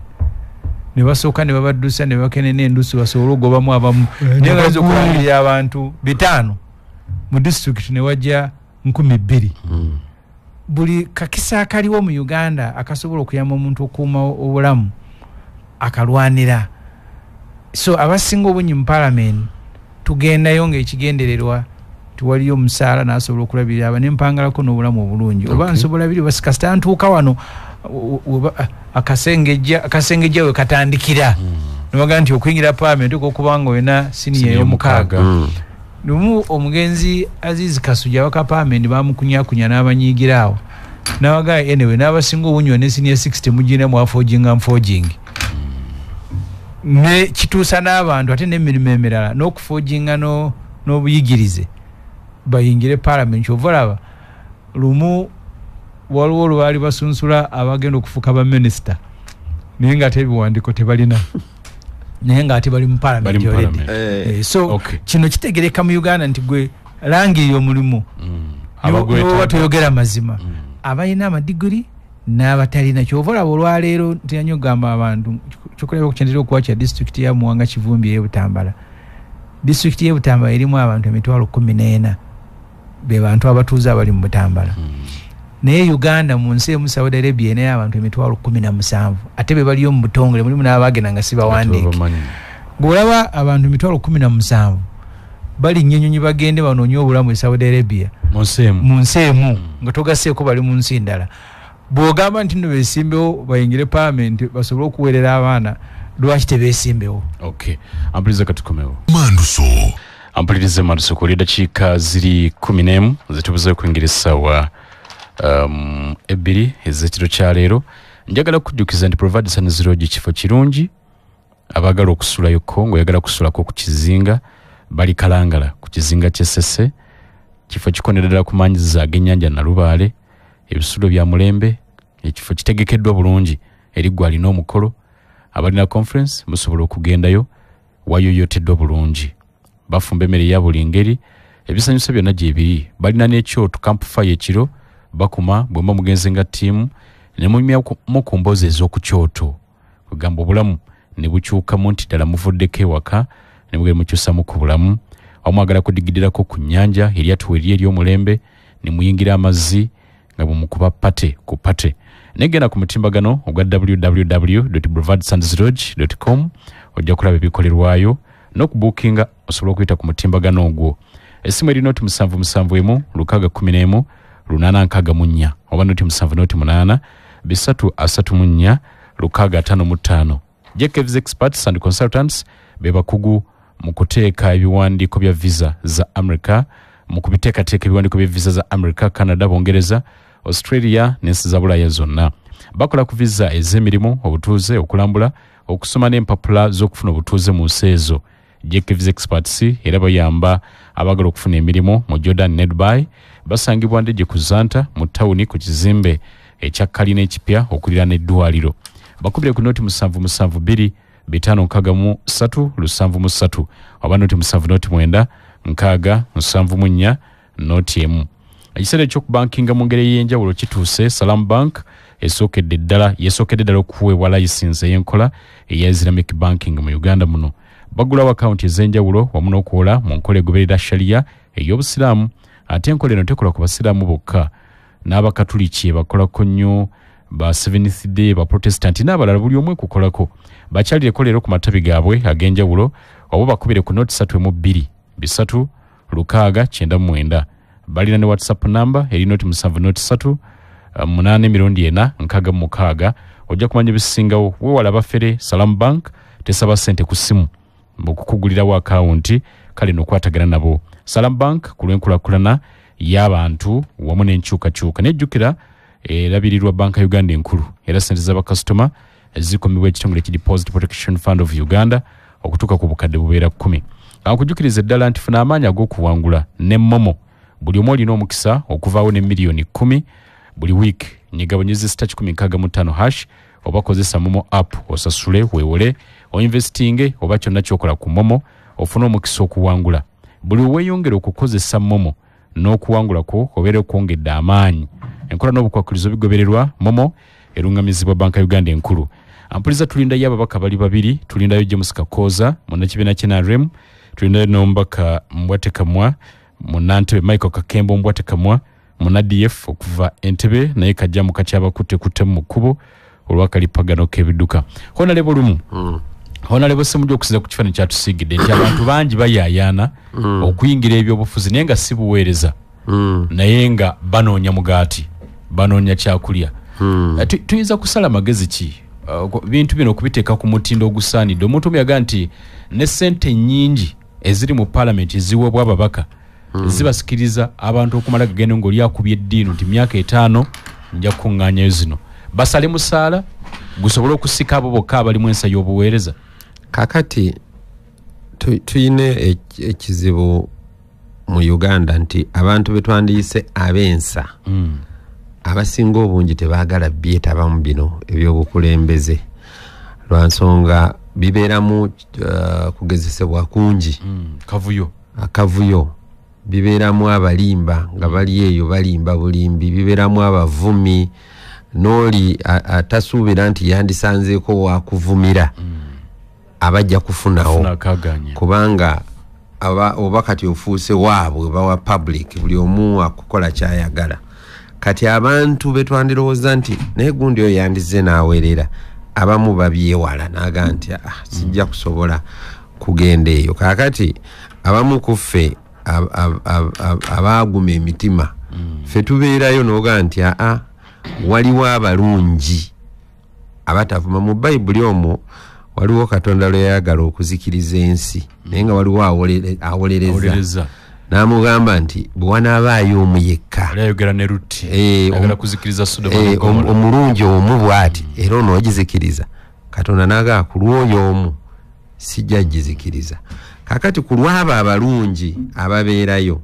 ne basooka ne babaddusa ne bakenena endusu basobole okugobamu abamu. Naye nga bayinza okulangirira abantu 5 mu disitulikiti ne wajja 2,000. Buli kakisa akaliwo mu Uganda akasobola okuyamba omuntu okuuma obulamu akalwanira. So abasinga obungi mu parliament tugendayo ng'ekigendererwa tiwaliyo omusaala n'asobola okulabirira aba nempangalako n'obulamu obulungi. Oba nsobola biri kasita ntuuka wano akasengejja we katandikira. Ne bagamba nti okuyingira parliament okubanga olina siniya ey'omukaaga. Lumu omugenzi Aziz Kasujja waka parliament bamukunyakunya n'abanyiigira awo. N'abagamba anyway n'abasinga obungi ne siniya 60 mugina mwafoojinga nfoojingi. Ne kituusa n'abantu ate n'emirimu emirala n'okufoojinga n'obuyigirize bayingire parliament. Kyova olaba lumu waliwo olwali basunsula abagenda okufuuka baminisita naye nga ate ebiwandiiko tebalina. Naye nga ate bali mu parliament already. So kino kitegereka mu Uganda nti gwe langirira omulimu abagweta toyogera mazima. Abalina amadiguri n'abatalina. Kyova olaba olwaleero ntiyanyo gamba abantu kyokulaba okukyendera okuwa kya disitulikiti ya Muwanga Kivumbi ey'e Butambala. Disitulikiti y'e Butambala erimu abantu 14,000 be bantu abatuuze abali mu Butambala. Naye Uganda mu nsi emu Saudi Arabia naye abantu 17,000 ate be baliyo mu butongole mulimu n'abagenda nga si bawandiike. Ng'olaba abantu 17,000 bali nnyonyi bagende banoonye obulamu e Saudi Arabia mu nsi emu nga togasseeko bali mu nsi ndala. Bw'ogamba nti nno beesimbewo bayingire parliament basobole okuweerera abaana, lwaki tebeesimbewo? Okay, ampuliriza katukomewo. Ampulirize Manduso kuli dakiika ziri 11 zitubuze okuyingira essaawa 2 ez'ekiro kya leero. Njagala kujjukiza nti Provide Sands Lodge kifo kirungi abaagala okusulayoko, ng'oyagala kusulako ku kizinga, bali Kalangala ku kizinga ky'Essese. Kifo kikonera ddala ku maanyizi ag'ennyanja Nalubaale, ebisulo bya mulembe, ekifo kitegekeddwa bulungi eri ggwe alina omukolo. Abalina conference musobola okugendayo, wayoyoteddwa bulungi, bafumba emmere ya buli ngeri, ebisanyusa byonna gye biri. Balina n'ekyoto campfire ekiro bakuma bwe muba mugenze nga ttiimu ne munyumyamu ku mboozi ez'oku kyoto, kugamba obulamu ne bukyukamu nti ddala muvuddeko ewaka ne mugenda mukyusamu ku bulamu. Omwagala kudigidirako ku nnyanja eryato eri ery'omulembe ne muyingira amazzi nga bwe mukuba pate ku pate. Negenda ku mutimbagano ogwa www.bravadsandsLodge.com ojja kulaba ebikolerwayo n'okubuukinga osobola okuyita ku mutimbagano ogwo. Essimu eri noti 771 611 864 oba noti 708 334 655. JKV's Experts and Consultants be bakugu mu kuteeka ebiwandiiko bya visa za America, mu kubiteekateeka ebiwandiiko bya visa za America, Canada, Bungereza, Australia n'ensi za Bulaaya zonna. Bakola ku visa ez'emirimu, obutuuze, okulambula, okusoma n'empapula z'okufuna obutuuze mu nsi ezo. JKV's Experts era bayamba abaagala okufuna emirimu mu Jordan ne Dubai. Basangibwa Ndejje ku Zanta mu tawuni ku kizimbe ekya kalina ekipya okuliraana eddwaliro. Bakubire ku noti 772 563 73 oba noti 709 6 74 noti emu. Ekiseera eky'okubankinga mu ngeri ey'enjawulo kituuse. Salam Bank esookedde ddala yesookedde ddala okuweebwa layisinsi ey'enkola eya Islamic Banking mu Uganda muno. Bagulawo akawunti ez'enjawulo wamu n'okuwola mu nkola egoberera Sharia ey'Obusiraamu. Ate enkola eno tekola ku basiraamu bokka, n'abakatuliki bakolako nnyo, ba Seventh Day, ba Protestant n'abalala buli omu ekukolako. Bakyalireko leero ku matabi gaabwe ag'enjawulo oba bakubire ku noti 3 2 3 6 99. Balina ne WhatsApp number eri noti 7 3 8 emirundi 4 66. Ojja kumanya ebisingawo. Weewala abafere. Salam Bank tesaba ssente ku ssimu okukugulirawo akawunti, kale n'okwatagana nabo. Salam Bank ku lw'enkulaakulana y'abantu wamu n'enkyukakyuka. Nejjukira erabirirwa Banka Uganda enkulu, era ssente z'abakasitoma zikomibwa ekitongole ki Deposit Protection Fund of Uganda okutuuka ku bukadde bubeera 10. Ankujjukiriza eddala nti funa amaanyi ag'okuwangula ne Momo. Buli omu olina omukisa okuvaawo ne miliyoni 10 buli wiiki. Nyigabonyeze *165 hash oba kozesa Momo app osasule, weewole, oinvestinge oba kyonna ky'okola ku Momo ofune omukisa okuwangula. Buli weeyongera okukozesa Momo n'okuwangula kwo obeera okwongedde amaanyi. Enkola n'obukwakkulizo bigobererwa. Momo erungamizibwa Banka Uganda enkulu. Ampuliza tulindayo ababaka bali babiri, tulindayo James Kakooza munnakibiina kya NRM, tulindayo n'omubaka Mbwatekamwa munnantebe Michael Kakembo Mbwatekamwa munna DF okuva Entebbe, naye kajja mu kakyabakutte kuttemu mu kkubo olw'akalipagano k'ebidduka. Honorable Lumu, Honorable Ssemujju, okusinziira ku kifaananyi kyatusiigidde nti abantu bangi bayaayaana okuyingira ebyobufuzi naye nga si buweereza, naye nga banoonya mugaati, banoonya kyakulya. Tuyinza kusala magezi ki bintu bino okubiteeka ku mutindo ogusaanidde? Omuntu omu yagaa nti ne ssente nnyingi eziri mu paalamenti eziweebwa ababaka zibasikiriza abantu okumala gagenda ng'oli akubye eddiino nti myaka 5 nja kukuŋŋaanyayo zino. Basale musaala gusobole okusika abo bokka abalimu ensa y'obuweereza. Kakati tuyine ekizibu mu Uganda nti abantu betwandiyise ab'ensa abasinga obungi tebaagala byetabamu bino ebyobukulembeze lwa nsonga Bibeeramu kugezesebwa kungi. Kavuyo. Akavuyo. Bibeeramu abalimba nga bali eyo balimba bulimbi, bibeeramu abavumi n'oli atasuubira nti yandisanzeeko wakuvumira abajja kufunawo, kubanga oba kati ofuuse waabwe bawa public, buli omu akukola kyayagala. Kati abantu betwandirowooza nti naye gundi oyo yandizze n'awerera, abamu babyewala n'aga nti sijja kusobola kugenda eyo. Kaakati abamu ku ffe abaaguma emitima, ffe tubeerayo n'ogaa nti waliwo abalungi abatavuma. Mu Bayibuli omwo waliwo Katonda lwe yayagala okuzikiriza ensi, naye nga waliwo awolereza n'amugamba nti bwe wanaabaayo omu yekka omulungi omu bw'ati era onoogizikiriza, Katonda n'agamba ku lw'oyo omu sijja gizikiriza. Kaakati ku lw'abo abalungi ababeerayo,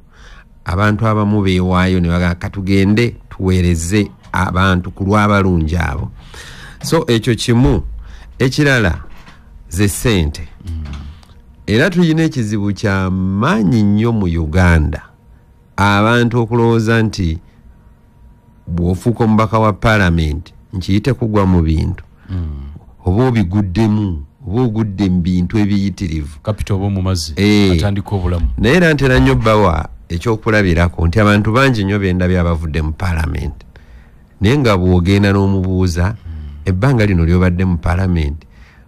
abantu abamu beewaayo ne bagamba katugende tuweereze abantu ku lw'abalungi abo. So ekyo kimu. Ekirala ze ssente. Era tulina ekizibu kya maanyi nnyo mu Uganda, abantu okulowooza nti bw'ofuuka omubaka wa paalamenti nkiyite kugwa mu bintu, oba obiguddemu, oba ogudde mu bintu ebiyitirivu, kapita oba omumazi atandika obulamu. Naye era ntera nnyo bbawa ekyokulabirako nti abantu bangi nnyo bendabye abavudde mu paalamenti, naye nga bw'ogenda n'omubuuza ebbanga lino ly'obadde mu paalamenti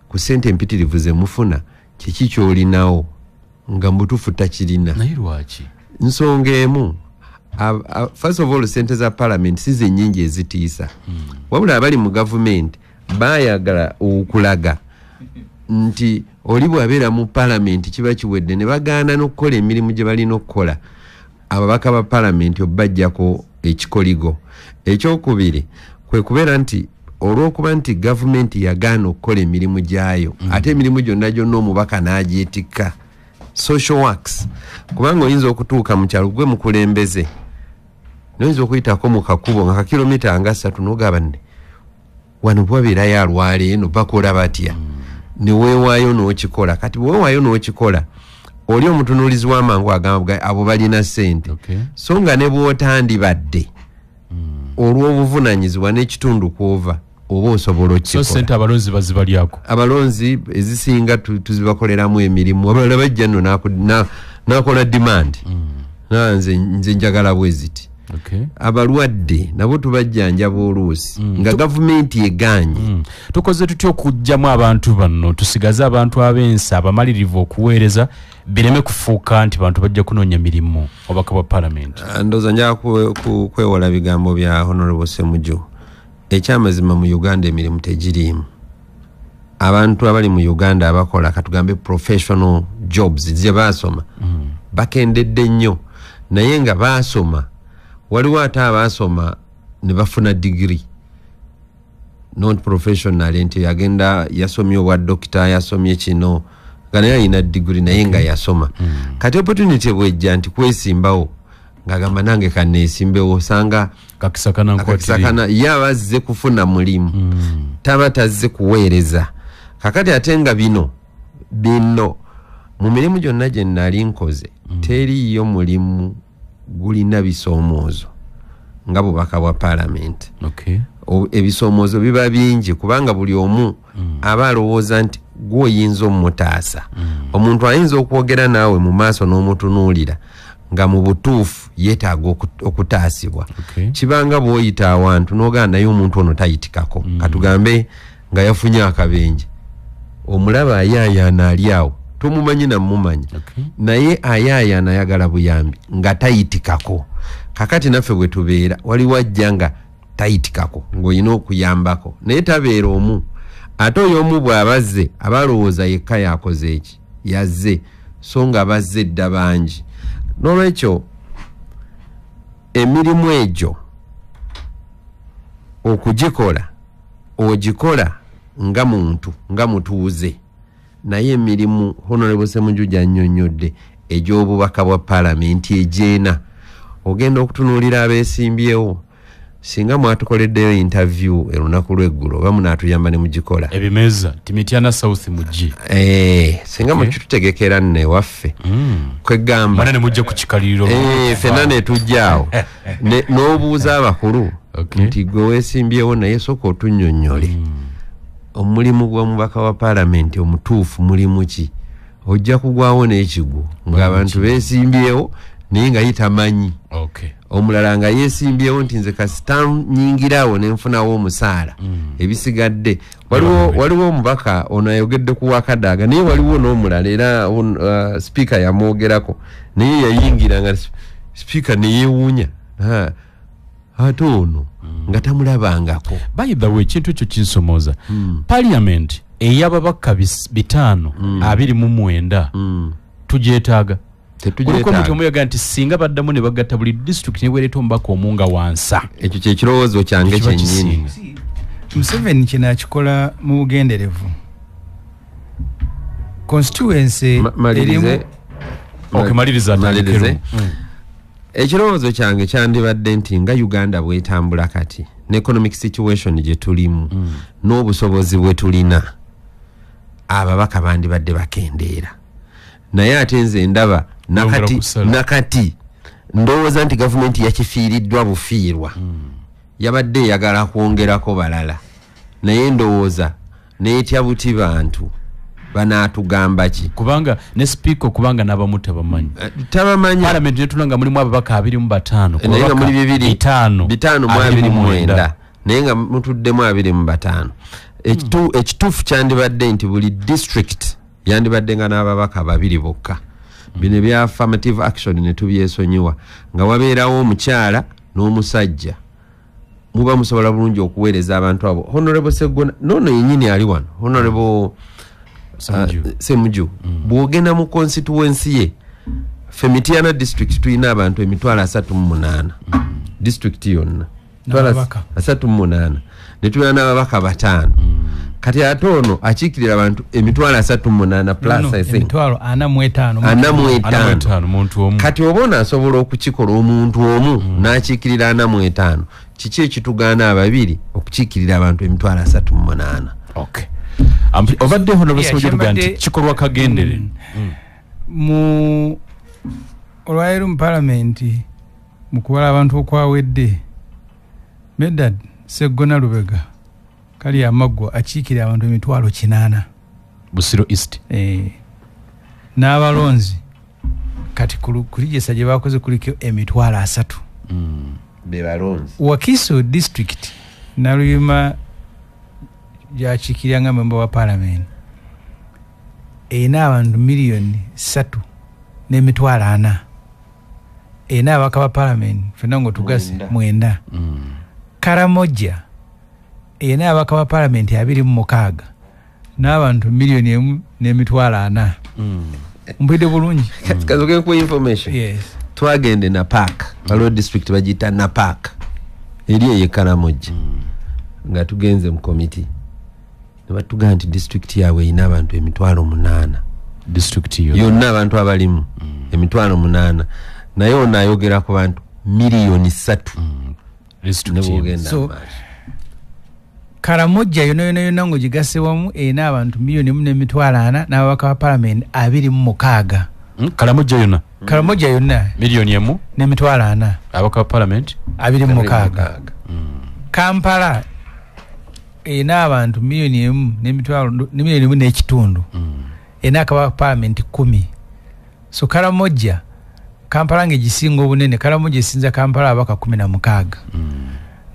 ku ssente empitirivu ze mufuna kiki ky'olinawo, nga mubutuufu takirina. Naye lwaki? Nsonga emu, first of all, ssente za paalamenti si ze nnyingi ezitiisa, wabula abali mu gavumenti baayagala okulaga nti oli bw'abeera mu paalamenti kiba kiwedde, ne bagaana n'okukola emirimu gye balina okukola. Ababaka ba paalamenti obajjako ekikoligo. Ekyokubiri kwe kubeera nti olw'okuba nti gavumenti yagaana okukola emirimu gyayo, ate emirimu gyonna gyonna omubaka n'agyetikka, social works, kubanga oyinza okutuuka mu kyalo gwe mukulembeze, noyinza okuyitako mu kakubo nga kakilomita nga 3 n'ogamba nne wano bwabeerayo alwala eno bakola batya, ne weewaayo n'okikola. Kati bwe weewaayo n'okikola, oli omutunuulizi w'amangu agamba abo balina ssente, so nga ne bw'otandibadde olw'obuvunaanyizibwa n'ekitundu kw'ova oba osobola okukikola. So ssente abalonzi bazibalyako? Abalonzi ezisinga tuzibakoleramu emirimu, abalala bajja nno n'akola demand, nze njagala bwe ziti. Abalwadde nabo tubajjanjaba oluusi nga gavumenti egaanye. Tukoze tutya okuggyamu abantu bano, tusigaze abantu ab'ensi abamalirivu okuweereza, bireme kufuuka nti bantu bajja kunoonya mirimu obubaka bwa paalamenti? Ndowooza njagala kwewola bigambo bya Honorable Ssemujju. Ekyamazima mu Uganda emirimu tegiriimu. Abantu abali mu Uganda abakola katugambe professional jobs ze baasoma bakendedde nnyo, naye nga baasoma, waliwo ate abaasoma ne bafuna degree not professional, nti agenda yasomye obwa dokita, yasomye kino nga naye alina degree naye nga yasoma. Kati opportunity bwejja nti kwesimbawo, ng'agamba nange kanneesimbewo, osanga kakisakana ye aba azze kufuna mulimu, taba tazze kuweereza. Kakati ate nga bino mu mirimu gyonna gye nali nkoze teriiyo mulimu gulina bisoomoozo nga bubaka bwa paalamenti. Ebisoomoozo biba bingi kubanga buli omu aba alowooza nti gw'oyinza omutaasa. Omuntu ayinza okwogera naawe mu maaso n'omutunuulira nga mu butuufu yeetaaga okutaasibwa. Kibanga bw'oyita awantu n'ogamba naye omuntu ono tayitikako, katugambe nga yafunye akabenje, omulaba ayaayaana ali awo, tomumanyi namumanyi, naye ayaayaana ayagala buyambi nga tayitikako. Kakati naffe bwe tubeera waliwo ajja nga tayitikako ng'olina okuyambako, naye tabeera omu. Ate oyo omu bw'abazze aba alowooza yekka yakoze eki, yazze, so nga bazze dda bangi. N'olwekyo emirimu egyo okugikola ogikola nga muntu, nga mutuuze, naye emirimu Honorable Ssemujju gy'annyonnyodde egy'obubaka bwa paalamenti egyena, ogenda okutunuulira abeesimbyewo Singa mwatukoleddeyo interview erunaku lw'eggulo oba munaatuyamba ne mugikola. Ebimeza Mityana South mujje. Singa mukitutegekera nno ewaffe. Kwegamba. Mana ne mujja ku kikaliriro. Ffenna ne tujja awo. N'obuuza abakulu nti gwe weesimbyewo naye sooka otunnyonnyole. Omulimu gw'omubaka wa paalamenti omutuufu mulimu ki? Ojja kugwawo n'ekigwo ng'abantu beesimbyewo naye nga ye tamanyi. Omulala nga yeesimbyewo nti nze kasita nnyingirawo ne nfunawo omusaala ebisigadde. Waliwo omubaka ono ayogedde ku Wakadaaga, naye waliwo n'omulala era sipiika yamwogerako, naye yayingira nga sipiika ne yeewuunya ate ono nga tamulabangako. By the way, ekintu ekyo kinsomooza. Parliament ey'ababaka 5 29 tugyetaaga. Kuliko omuntu omuyaga nti singa baddamu ne bagatta buli district ne bwereeta omubaka omu nga wansa. Ekyo kye kirowoozo kyange kyennyini. Museveni kino akikola mu bugenderevu. Constituency erimu. Maliriza. Ekirowoozo kyange kyandibadde nti nga Uganda bwetambula kati ne economic situation gye tulimu n'obusobozi bwe tulina, ababaka bandibadde bakendeera. Naye ate nze ndaba nakati ndowooza nti gavumenti yakifiiriddwa bufiirwa. Yabadde eyagala kwongerako balala, naye ndowooza neetya buti bantu banaatugamba ki, kubanga ne sipiika kubanga n'abamu tabamanyi. Tabamanyi. Parliament netula nga mulimu ababaka 25, naye nga muli 5 29, naye nga mutuddemu 25. Ekituufu kyandibadde nti buli district yandibadde nga n'ababaka 2 bokka. Bino ebya affirmative action ne tubyesonyiwa, nga wabeerawo omukyala n'omusajja, muba musobola bulungi okuweereza abantu abo. Honorable Segona nono yennyini ali wano, Honorable Semuju, bw'ogenda mu constituency ye ffe Mityana district tulina abantu 308 district yonna 38, ne tulina n'ababaka 5. Kati ate ono akiikirira abantu 308 plus, I think 405 muntu omu. Kati oba ono asobola okukikola omuntu omu n'akiikirira 45, kiki ekitugaana ababiri okukiikirira abantu 308? Okay. Obadde Honorable Semuju nti kikolwa kagendere. Mu olwaleero mu paalamenti mu kubala abantu okwawedde, Medard Sseggona Lubega kali amaggwa akiikirira abantu 800,000 Busiro East. N'abalonzi kati kulijesa gye bakoze kuliko 30,000 be balonzi. Wakiso district Naluyima gyakiikirira nga memba wa paalamenti erina abantu 3,400,000, erina ababaka ba paalamenti ffenna ng'otugase 9. Karamoja erina ababaka ba paalamenti 26 n'abantu 1,400,000. Mpulidde bulungi? Kazoke nkuwa information. Yes. Twagende na park, waliwo district bagiyita na park eri eyo Karamoja, nga tugenze mu committee ne batugamba nti district yaabwe erina abantu 8,000. District yonna abantu abalimu 8,000, naye ono ayogera ku bantu 3,000,000. District. So Karamoja yonna yonna yonna ng'ogigase wamu erina abantu 1,400,000 n'ababaka ba paalamenti 26. Karamoja yonna? Karamoja yonna 1,400,000 ababaka ba paalamenti 26. Kampala erina abantu 1,500,000, erina ababaka ba paalamenti 10. So Karamoja, Kampala ng'egisinga obunene, Karamoja esinza Kampala ababaka 16.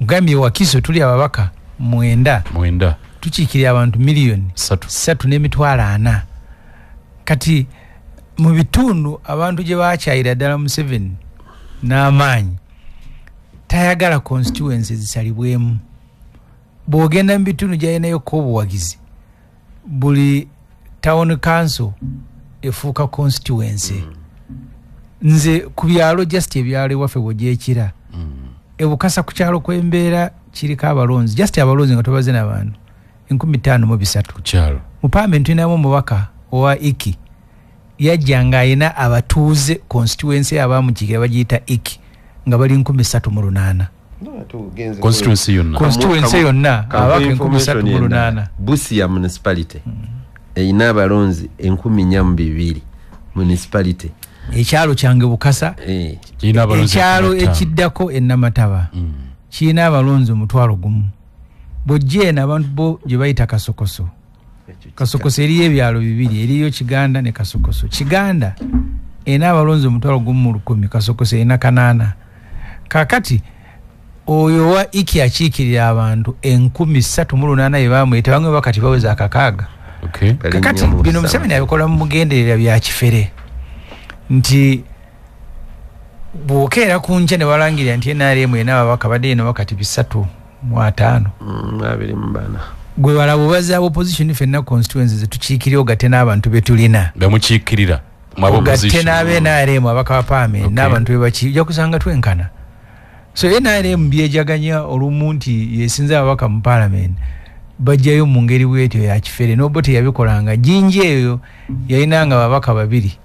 Ngambye Wakiso tuli ababaka 9, tukiikirira abantu 3,400,000. Kati mu bitundu abantu gye bakyayira ddala Museveni n'amaanyi tayagala constituency zisalibwemu. Bw'ogenda mu bitundu gy'alinayoko obuwagizi, buli town council efuuka constituency. Nze ku byalo just ebyalo ewaffe bw'ogyekira, ebukasa ku kyalo kw'embeera kiriko abalonzi, just abalonzi nga tobaze n'abantu 5,003 ku kyalo. Mu paalamenti tulinamu omubaka owa Iki, yajja ng'alina abatuuze constituency abamukiikira bagiyita Iki nga bali 3,800. Constituency yonna. Constituency yonna ababaka 308. Busia municipality erina abalonzi 4,200 municipality. Ekyalo kyange Bukasa ekyalo ekiddako enamataba kirina abalonzi 1,000. Bw'ojja eno abantu bo gye bayita Kasokoso. Kasokoso eriyo ebyalo bibiri, eriyo Kiganda ne Kasokoso. Kiganda erina abalonzi 1,100, Kasokoso erina 8. Kaakati oyo wa iki akiikirira abantu 3,800 ye bamuyita, bamwe bakati baweza 6. Kakati bino Museveni abikola mu mugenderera bya kifere nti bw'okeera ku nkya ne balangirira nti NRM erina ababaka badde eno wakati 305 24. Gwe balaba obaza opposition ffenna constituencies zetukiikirira ogatte n'abantu be tulina bemukiikirira ogatte n'abe NRM ababaka ba parliament n'abantu be bakiijja kusanga twenkana. So NRM byejaganya olumu nti yesinza ababaka mu parliament bajjayo mu ngeri bwetyo ya kifere. N'Obote yabikolanga Jinja eyo yalinanga ababaka babiri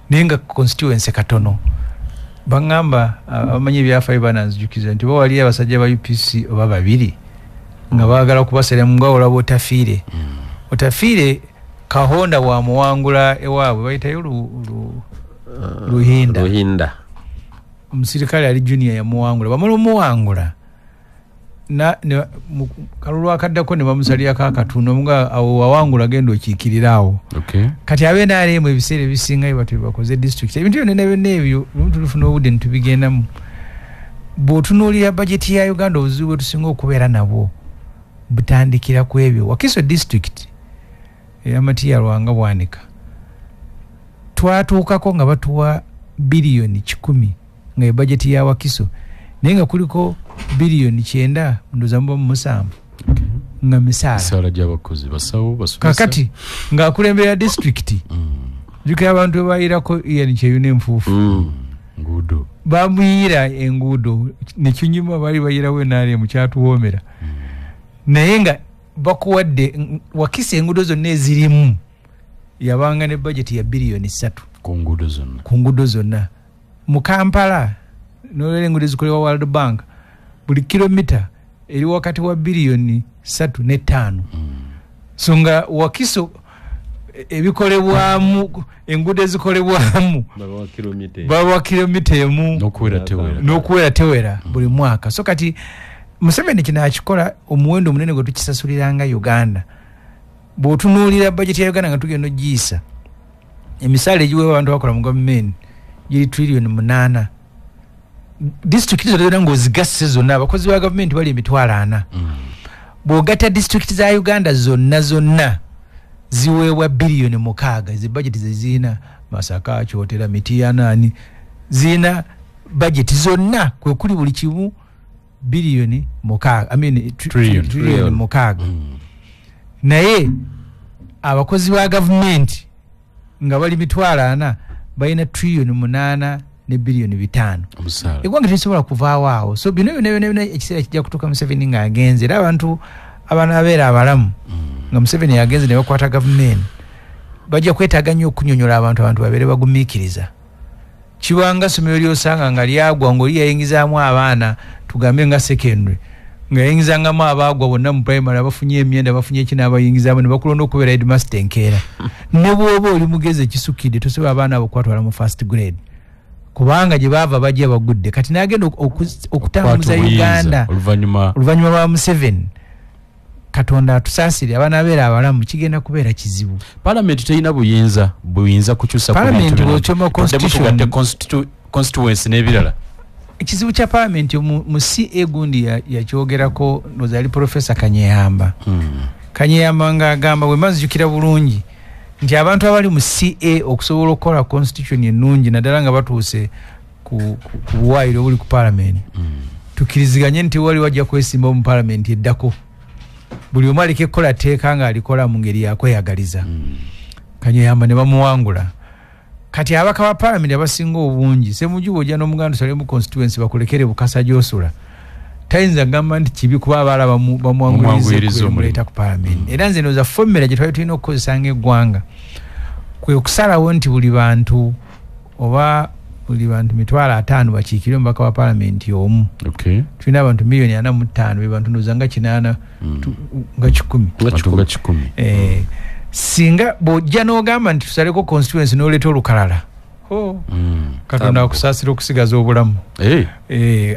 naye nga constituency katono. Baŋŋamba abamanyi ebyafaayo bananzijukiza nti oba waliyo abasajja ba UPC oba babiri nga baagala kubasalira nga olaba Otafiire. Otafiire Kahonda bwamuwangula ewaabwe bayitayo Luhinda. Omusirikale ali junior yamuwangula, bamala omuwangula kalulu akaddako ne bamusalirako akatono nga awo wawangula genda okiikirira awo. Kati abe NRM ebiseera ebisinga batyo bakoze district ebintu byonna byonna ebyo lumu tulifuna obudde ne tubigendamu. Bw'otunuulira bajeti ya Uganda obuzibu bwe tusinga okubeera nabwo butandikira ku ebyo. Wakiso district eya Matiya Lwanga Bwanika twatuukako nga batuwa biliyoni 100 nga ye bajeti ya Wakiso, naye nga kuliko biliyoni 9 ndowooza muba mu 7 nga misaala gy'abakozi basawo basomesa. Kakati ng'akulembera disitulikiti jjukira abantu be bayirako Ian Kyeyune enfuufu nguudo bamuyira enguudo nekinyuma bali bayirawo NRM kyatuwoomera. Naye nga bakuwadde Wakiso enguudo zonna ezirimu yabanga ne bajeti ya biliyoni 3 ku nguudo zonna. Mu Kampala n'olwera enguudo ezikolebwa World Bank buli kilomita eri wakati wa biliyoni 3 ne 5. So nga Wakiso ebikolebwamu enguudo ezikolebwamu bawa kilomita emu n'okuwera tewera buli mwaka. So kati Museveni kino akikola omuwendo omunene gwe tukisasuliranga Uganda. Bw'otunuulira bajeti ya Uganda nga tugenda ogiyisa, emisaala egiweebwa abantu abakola mu gavumenti giri triliyoni 8. Disitulikiti zonna ng'ozigasse zonna abakozi ba gavumenti bali 4,000. Bw'ogatta disitulikiti za Uganda zonna zonna ziweebwa biliyoni 6. Ezi bajeti ze zirina Masaka, Kyotera, Mityana, ani zirina bajeti zonna kwe kuli buli kimu biliyoni 6, I mean triliyoni 6. Naye abakozi ba gavumenti nga bali 4,000 balina triliyoni 8 ne biliyoni 5. Eggwanga terisobola kuvaawo awo. So bino byonna byonna ekiseera kijja kutuuka Museveni ng'agenze, era abantu abanaabeera abalamu nga Museveni yagenze ne bakwata gavumenti bajja kwetaaga nnyo okunyonyola abantu babeere bagumiikiriza. Kibanga ssomero ly'osanga nga lyagwa ng'oli yayingizaamu abaana tugambe nga secondary nga yayingizangamu abaagwa bonna mu primary abafunye emyenda bafunye ki n'abayingizaamu ne bakulonda okubeera headmaster enkeera. Ne bw'oba oli mugezi ekisukidde tosobola abaana abo kubatwala mu first grade kubanga gye baava bajja bagudde. Kati n'agenda okutambuza Uganda oluvannyuma lwa Museveni, Katonda atusaasire abanaabeera abalamu kigenda kubeera kizibu. Parliament terina buyinza kukyusa ku Parliament bw'okyoma constitution constituency n'ebirala. Ekizibu kya parliament mu CA gundi yakyogerako ndowooza yali Professor Kanyehamba. Kanyehamba ng'agamba bwe manzijukira bulungi nti abantu abali mu CA okusobola okukola constitution ennungi naddala nga batuuse ku buwaayiro obuli ku parliament, tukkiriziganye nti wali wajja kwesimbawo mu parliament eddako. Buli omu aleke kukola tteeka ng'alikola mu ngeri yakweyagaliza. Kanyehamba ne bamuwangula. Kati ababaka ba parliament abasinga obungi Ssemujju bw'ojja n'omuganda osale mu constituency bakulekere Bukasa gy'osula, tayinza kugamba nti kibi kuba abalala bamwanguyiriza omuleeta ku parliament. Era nze ndowooza formula gye twali tulina okukozesa ng'eggwanga kwe okusalawo nti buli bantu oba buli bantu 500,000 bakiikirwe omubaka wa palamenti omu. Tulina abantu 45,000,000 be bantu ndowooza nga 8 nga 10. Singa bw'ojja n'ogamba nti tusaleko constituency n'oleeta olukalala, Katonda akusaasira okusigaza obulamu.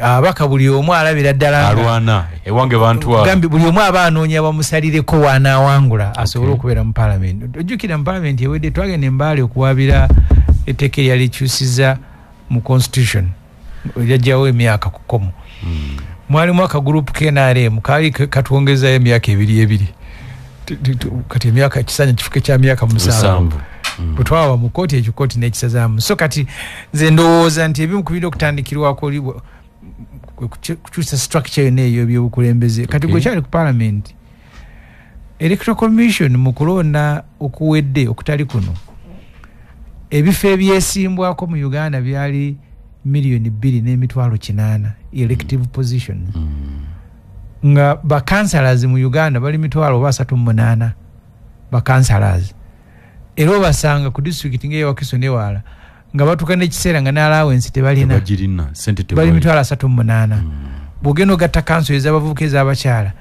Ababaka buli omu alabira ddala alwana ewange bantwala, gambye buli omu aba anoonya bamusalireko w'anaawangula asobole okubeera mu palamenti. Ojjukira mu palamenti ewedde twagenda e Mbale okuwaabira etteeka eryali likyusiza mu constitution eryajjawo emyaka ku kkomo. Mwalimu akagurupu k'NRM kaali katwongezayo emyaka 2 kati emyaka ekisanja kifuke kya myaka 7. Bwe twawa mu kkooti ekyo kkooti n'ekisazaamu. So kati nze ndowooza nti ebimu ku birina okutandikirwako kukyusa structure yonna ey'ebyobukulembeze. Kati gwe kyali ku palamenti, Electoral Commission mu kulonda okuwedde okutali kuno, ebifo ebyesimbwako mu Uganda byali 2,800,000 elective position. Nga bakansalas mu Uganda bali 38,000 bakansalas. Era obasanga ku disitulikiti ng'eya Wakiso n'ewala nga batuuka n'ekiseera nga n'allowance tebalina, bali 38,000. Bw'ogenda ogatta kanso ez'abavubuka ez'abakyala,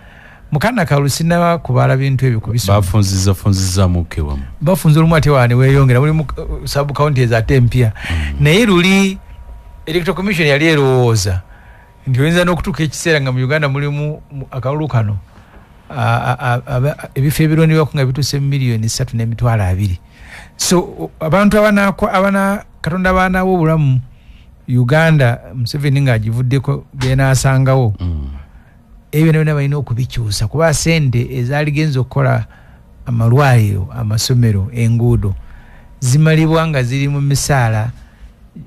mukana kalulu sinnaba kubala bintu ebyo kubisoma. Bafunzizaamuko ewamu, bafunza olumu ate wala ne weeyongera, mulimu sub county ate empya. Naye luli Electoral Commission yali erowooza nti oyinza n'okutuuka ekiseera nga mu Uganda mulimu akalulu kano ebifo ebirondebwako nga bituuse 3,200,000. So abantu abana Katonda baanaawo obulamu Uganda Museveni ng'agivuddeko byenaasangawo, ebyo byonna balina okubikyusa, kuba sente ezaaligenza okukola amalwaliro, amasomero, enguudo zimalibwa nga ziri mu misaala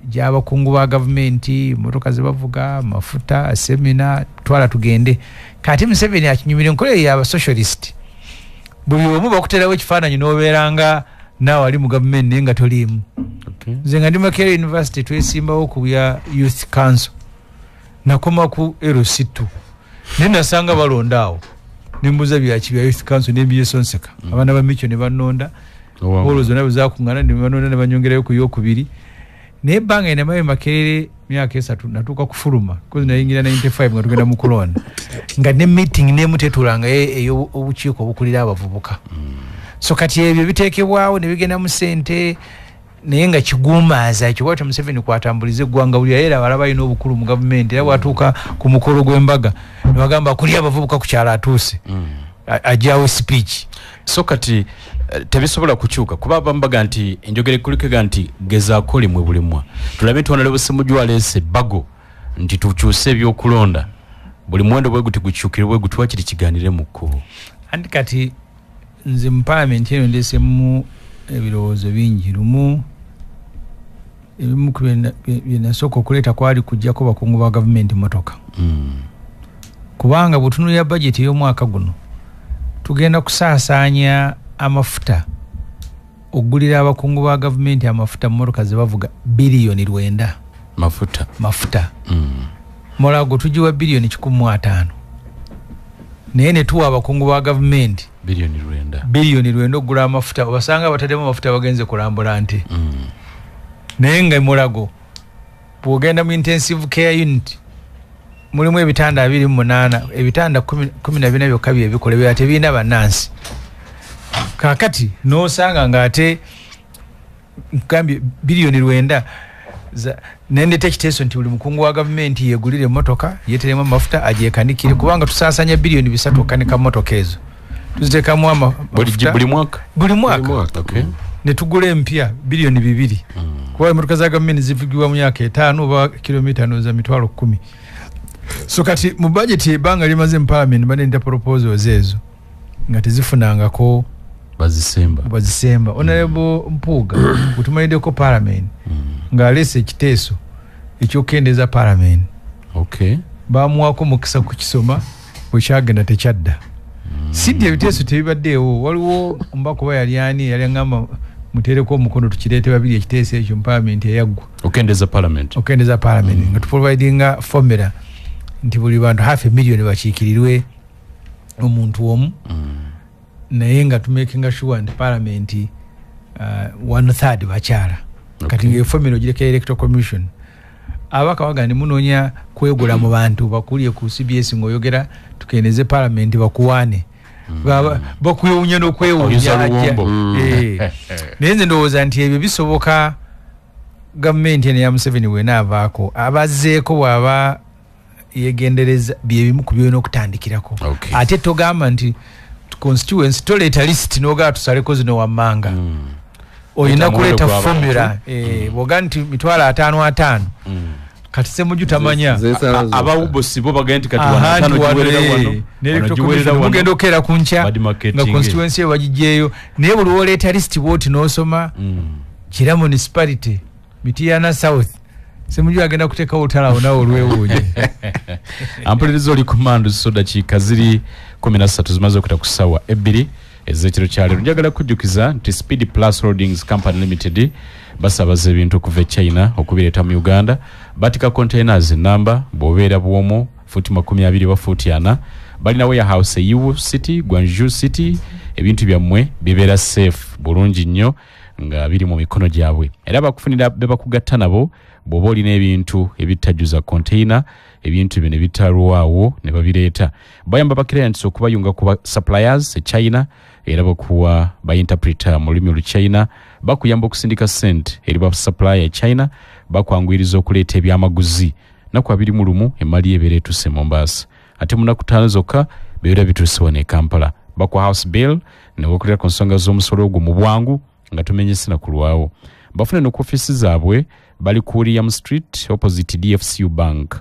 gy'abakungu ba gavumenti, motoka zebavuga, mafuta, semina, twala tugende. Kati Museveni akinyumira enkola y'abasocialist, buli omu bakuterawo ekifaananyi n'obeeranga naawe ali mu gavumenti naye nga toliimu. Nze nga ndi Makerere University twesimbawo ku bya Youth Council, nakoma ku LC2 naye nasanga balonda awo nembuuza byaki bya Youth Council nembyesonseka. Abaana ba Micho ne bannonda, olwo zonna bwe zakuŋŋaana ne bannonda ne banyongerayo ku yokubiri. Naye ebbanga enamayo Makerere myaka 3 natuuka kufuluma, kozi nayingira 95 nga tugenda mu kulonda, nga ne meeting n'emu tetuulanga ey'obukiiko obukulira abavubuka. So kati ebyo biteekebwawo ne bigenda mu ssente, naye nga kiguumaaza ekyo bwatyo Museveni kwatambuliza eggwanga. Buli era abalaba alina obukulu mu gavumenti, era bw'atuuka ku mukolo gw'embaga ne bagamba kuli abavubuka ku kyalo atuuse, ajjawo speech. So kati tebisobola kukyuka kuba bambaga nti enjogera ekulikega nti gezaako limwe bulimwa. Tulabe nti Honorable Ssemujju aleese ebbago nti tukyuse ebyokulonda, buli muwendo bwe guti gukyukire bwe guti, wakiri kigaanire mu kkubo. Anti kati nze mu palamenti eno ndeesemu ebirowoozo bingi. Lumu ebimu ku bye nasooka okuleeta kwali kuggyako bakungu ba gavumenti motoka. Kubanga bw'otunuulira bajeti ey'omwaka guno, tugenda kusaasaanya amafuta, okugulira abakungu ba gavumenti amafuta mu motoka ze bavuga 9 billion. Mafuta. Mulago tugiwa 150 billion, naye ne tuwa abakungu ba gavumenti 9 billion 9 billion okugula amafuta. Obasanga bataddemu amafuta bagenze kulambula nte. Naye nga Mulago bw'ogenda mu intensive care unit mulimu ebitanda 28, ebitanda 14 byokka bye bikola, ebirala tebirina bannansi. Kaakati n'osanga ng'ate nkugambye 9 billion nendeta ekiteeso nti buli mukungu wa gavumenti yeegulire emmotoka, yeeteremu amafuta, agyekanikire, kubanga tusaasanya 3 billion okukanika mmotoka ezo, tuziteekamu amafuta buli mwaka, buli mwaka. Ne tugula empya 2 billion, kuba emmotoka za gavumenti zivugibwa mu myaka 5 oba kilomita za 10,000. So kati mu bajeti ebbanga limaze mu palamenti mbadde nita proposals ezo nga tezifunangako bazisemba. Honorable Mpuuga bwe parliament ng'aleese ekiteeso ekyokukendeeza parliament. Bamuwaako mukisa kukisoma, bwe kyagenda tekyadda. Siddi ebiteeso tebibaddeewo. Waliwo omubaka oba yali ani yali aŋŋamba muteereko omukono tukireete babiri ekiteeso ekyo mu parliament eyaggwa. Okukendeeza parliament. Okukendeeza parliament nga tuprovidinga formula nti buli bantu 500,000 bakiikirirwe omuntu omu, naye nga tumakinga sure nti parliament 1/3 bakyala. Kati nga formula ogireka Electoral Commission. Ababaka bagandi munoonya kwegula mu bantu bakulye ku CBS ng'oyogera tukendeze parliament bakuwane. Bakwewuunya n'okwewuunya. Naye nze ndowooza nti ebyo bisoboka gavumenti eno ya Museveni bw'enaavaako, abazzeeko bw'aba yegendereza byebimu ku byolina okutandikirako. Ate togamba nti constituency toleeta list n'ogamba tusaleko zino wammanga. Olina kuleeta formula. Bw'ogamba nti 550 5 kati Ssemujju tamanya. Abawubosi bo bagenda nti kati wano 5 giwerera wano, wano giwerera wano. Mugenda okeera ku nkya nga constituency eyo bagiggyeyo. Naye buli lw'oleeta list bw'oti n'osoma Kira municipality, Mityana South, Ssemujju agenda kuteekawo olutalo naawe olwewuunye. Ampuliriza oli ku mmandu so dakiika ziri 13 zimaze okuyita ku ssaawa 2 ez'ekiro kya leero. Njagala kujjukiza nti Speed Plus Holdings Company Limited basabaza ebintu okuva e China okubireeta mu Uganda. Batika containers namba bw'obeera bw'omu fuuti 20 oba fuuti 40. Balina warehouse e Yiwu City, Guangzhou City. Ebintu byammwe bibeera safe bulungi nnyo nga biri mu mikono gyabwe. Era bakufunira be bakugatta nabo bw'oba olina ebintu ebitajjuza container, ebintu bino ebitalwawo ne babireeta. Bayamba ba clients okubayunga ku suppliers e China, era bakuwa ba interpreter mu lulimi Oluchina, bakuyamba okusindika sente eri ba supplier e China, bakwanguyiriza okuleeta ebyamaguzi. Nnaku 21 emmali ebeera etuuse Mombasa, ate mu nnaku 5 zokka bibeera bituuse wano e Kampala. Bakuwa house bill ne bakolera ku nsonga z'omusolo ogwo mu bwangu nga tomenyese na kulwawo. Bafune no ku ofiisi zaabwe bali ku William Street opposite DFCU Bank,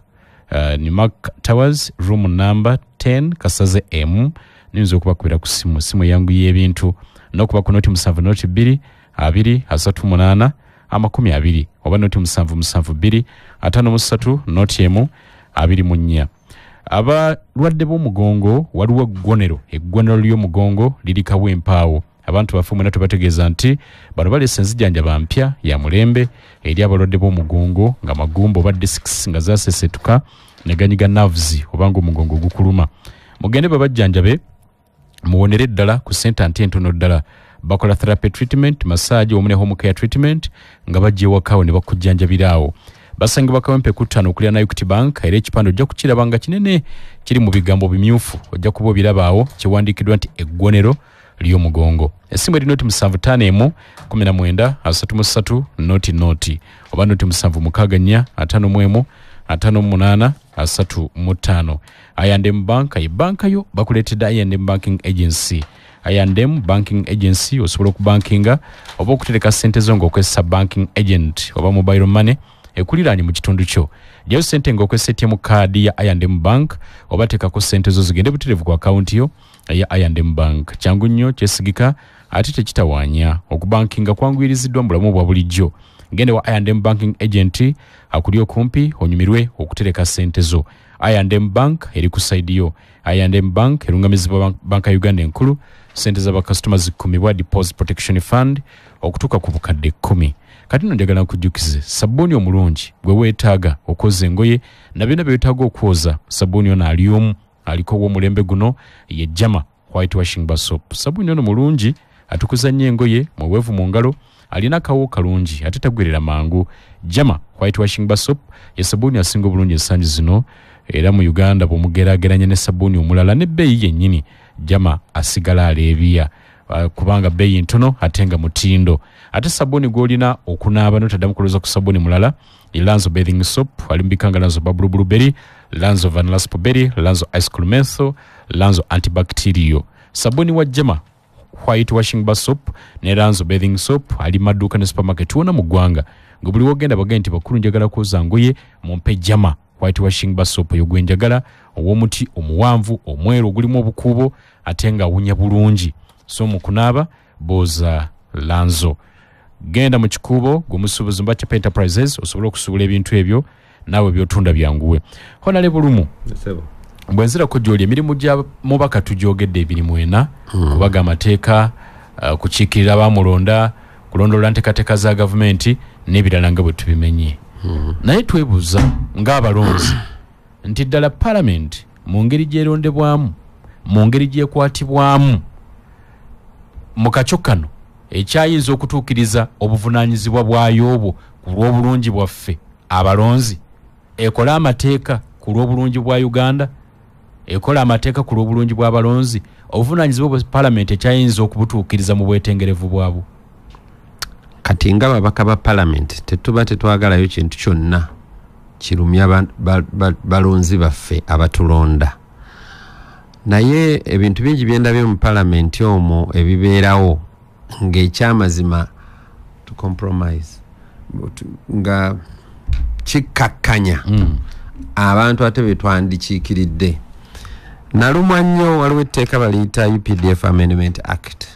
ni Mark Towers room number 10 Kasaze M. Niyinza okubakubira ku simu, simu yangu y'ebintu n'okuba ku noti 7 noti 2 2 3 8 20 oba noti 7 7 2 53 noti 1 24. Abalwadde b'omugongo waliwo eggwonero, eggwonero ly'omugongo liri Kawempaawo. Abantu baffe mwena tubategeeza nti bano baleese enzijanjaba mpya ya mulembe eri abalwadde b'omugongo nga magumba oba discs nga zasesetuka ne ganyiga nerves oba ng'omugongo gukuluma. Mugende babajjanjabe muwonere ddala ku ssente nti entono ddala. Bakola therapy treatment, massage wamu ne home care treatment nga bajja ewakawo ne bakujjanjabiraawo. Basangibwa Kawempe ku 5 okuliraana Equity Bank, era ekipande ojja kukiraba nga kinene kiri mu bigambo bimyufu, ojja kuba obirabaawo kiwandiikiddwa nti eggwonero ly'omugongo. Essimu eri noti 751 19 33 noti noti oba noti 764 51 58 35. I&M Bank ye banka yo bakuleetedde I&M Banking Agency. I&M Banking Agency osobola okubankinga oba okutereka ssente zo ng'okozesa banking agent oba mobile money ekuliraanye mu kitundu kyo. Gyayo ssente ng'okozesa ATM card ya I&M Bank oba teekako ssente zo zigende butereevu ku akawunti yo eya I&M Bank. Kyangu nnyo, kyesigika ate tekitawaanya. Okubankinga kwanguyiriziddwa mu bulamu bwa bulijjo. Genda wa I&M Banking Agent akuli okumpi onyumirwe okutereka ssente zo. I&M Bank eri ku side yo. I&M Bank erungamizibwa Banka Uganda enkulu. Ssente z'abakasitoma zikumibwa Deposit Protection Fund okutuuka ku bukadde 10. Kati nno njagala nkujjukize sabbuuni omulungi gwe weetaaga okwoza engoye na byonna bye weetaaga okwoza. Sabbuuni ono ali omu aliko ow'omulembe guno ye Jama White Washing Bar Soap. Sabbuuni ono mulungi, atukuza nnyo engoye, muweevu mu ngalo, alina akawo kalungi ate tagwerera mangu. Jama White Washing Bar Soap ye sabbuuni asinga obulungi ensangi zino, era mu Uganda bw'omugeraageranya ne sabbuuni omulala n'ebbeeyi yennyini, Jama asigala aleebiya kubanga bbeeyi ntono ate nga mutindo. Ate sabbuuni gw'olina okunaaba n'otaddamu kulowooza ku sabbuuni mulala ye Lanzo Bathing Soap, ali mu bikanga Lanzo Bubble Blueberry, Lanzo Vanilla Strawberry, Lanzo Ice Cream Menthol, Lanzo Antibacterial. Sabbuuni wa Jama White Washing Bar Soap ne Lanzo Bathing Soap ali mu maduuka ne supermarket wonna mu ggwanga. Nga buli w'ogenda bagende nti bakulu njagala kwoza ngoye mumpe Jama White Washing Bar Soap oyo gwe njagala, ow'omuti omuwanvu omweru ogulimu obukuubo ate nga awunya bulungi. So mu kunaaba booza Lanzo. Genda mu kikuubo gw'omusuubuzi Mbacha Enterprises osobola okusuubula ebintu ebyo naawe by'otunda byanguwe. Honale Bulumu, bwe nzirako gy'oli emirimu gya mubaka tugyogedde 24, kubaga amateeka, kukiikirira abamulonda, kulondoola nteekateeka za gavumenti n'ebirala nga bwe tubimenye. Naye twebuuza ng'abalonzi nti ddala palamenti mu ngeri gy'erondebwamu, mu ngeri gy'ekwatibwamu mu kakyo kano ekyayinza okutuukiriza obuvunaanyizibwa bwayo obwo ku lw'obulungi bwaffe abalonzi. Ekola amateeka ku lw'obulungi bwa Uganda, ekola amateeka ku lw'obulungi bw'abalonzi. Obuvunaanyizibwa bwa palamenti ekyayinza okubutuukiriza mu bwetengerevu bwabwo. Kati nga babaka ba palamenti tetuba tetwagalayo kintu kyonna kirumya balonzi baffe abatulonda. Naye ebintu bingi byendabye mu palamenti omwo ebibeerawo ng'ekyamazima to compromise, nga kikkakkanya abantu ate betwandikiikiridde. Nalumwa nnyo, waliwo etteeka baliyita UPDF Amendment Act.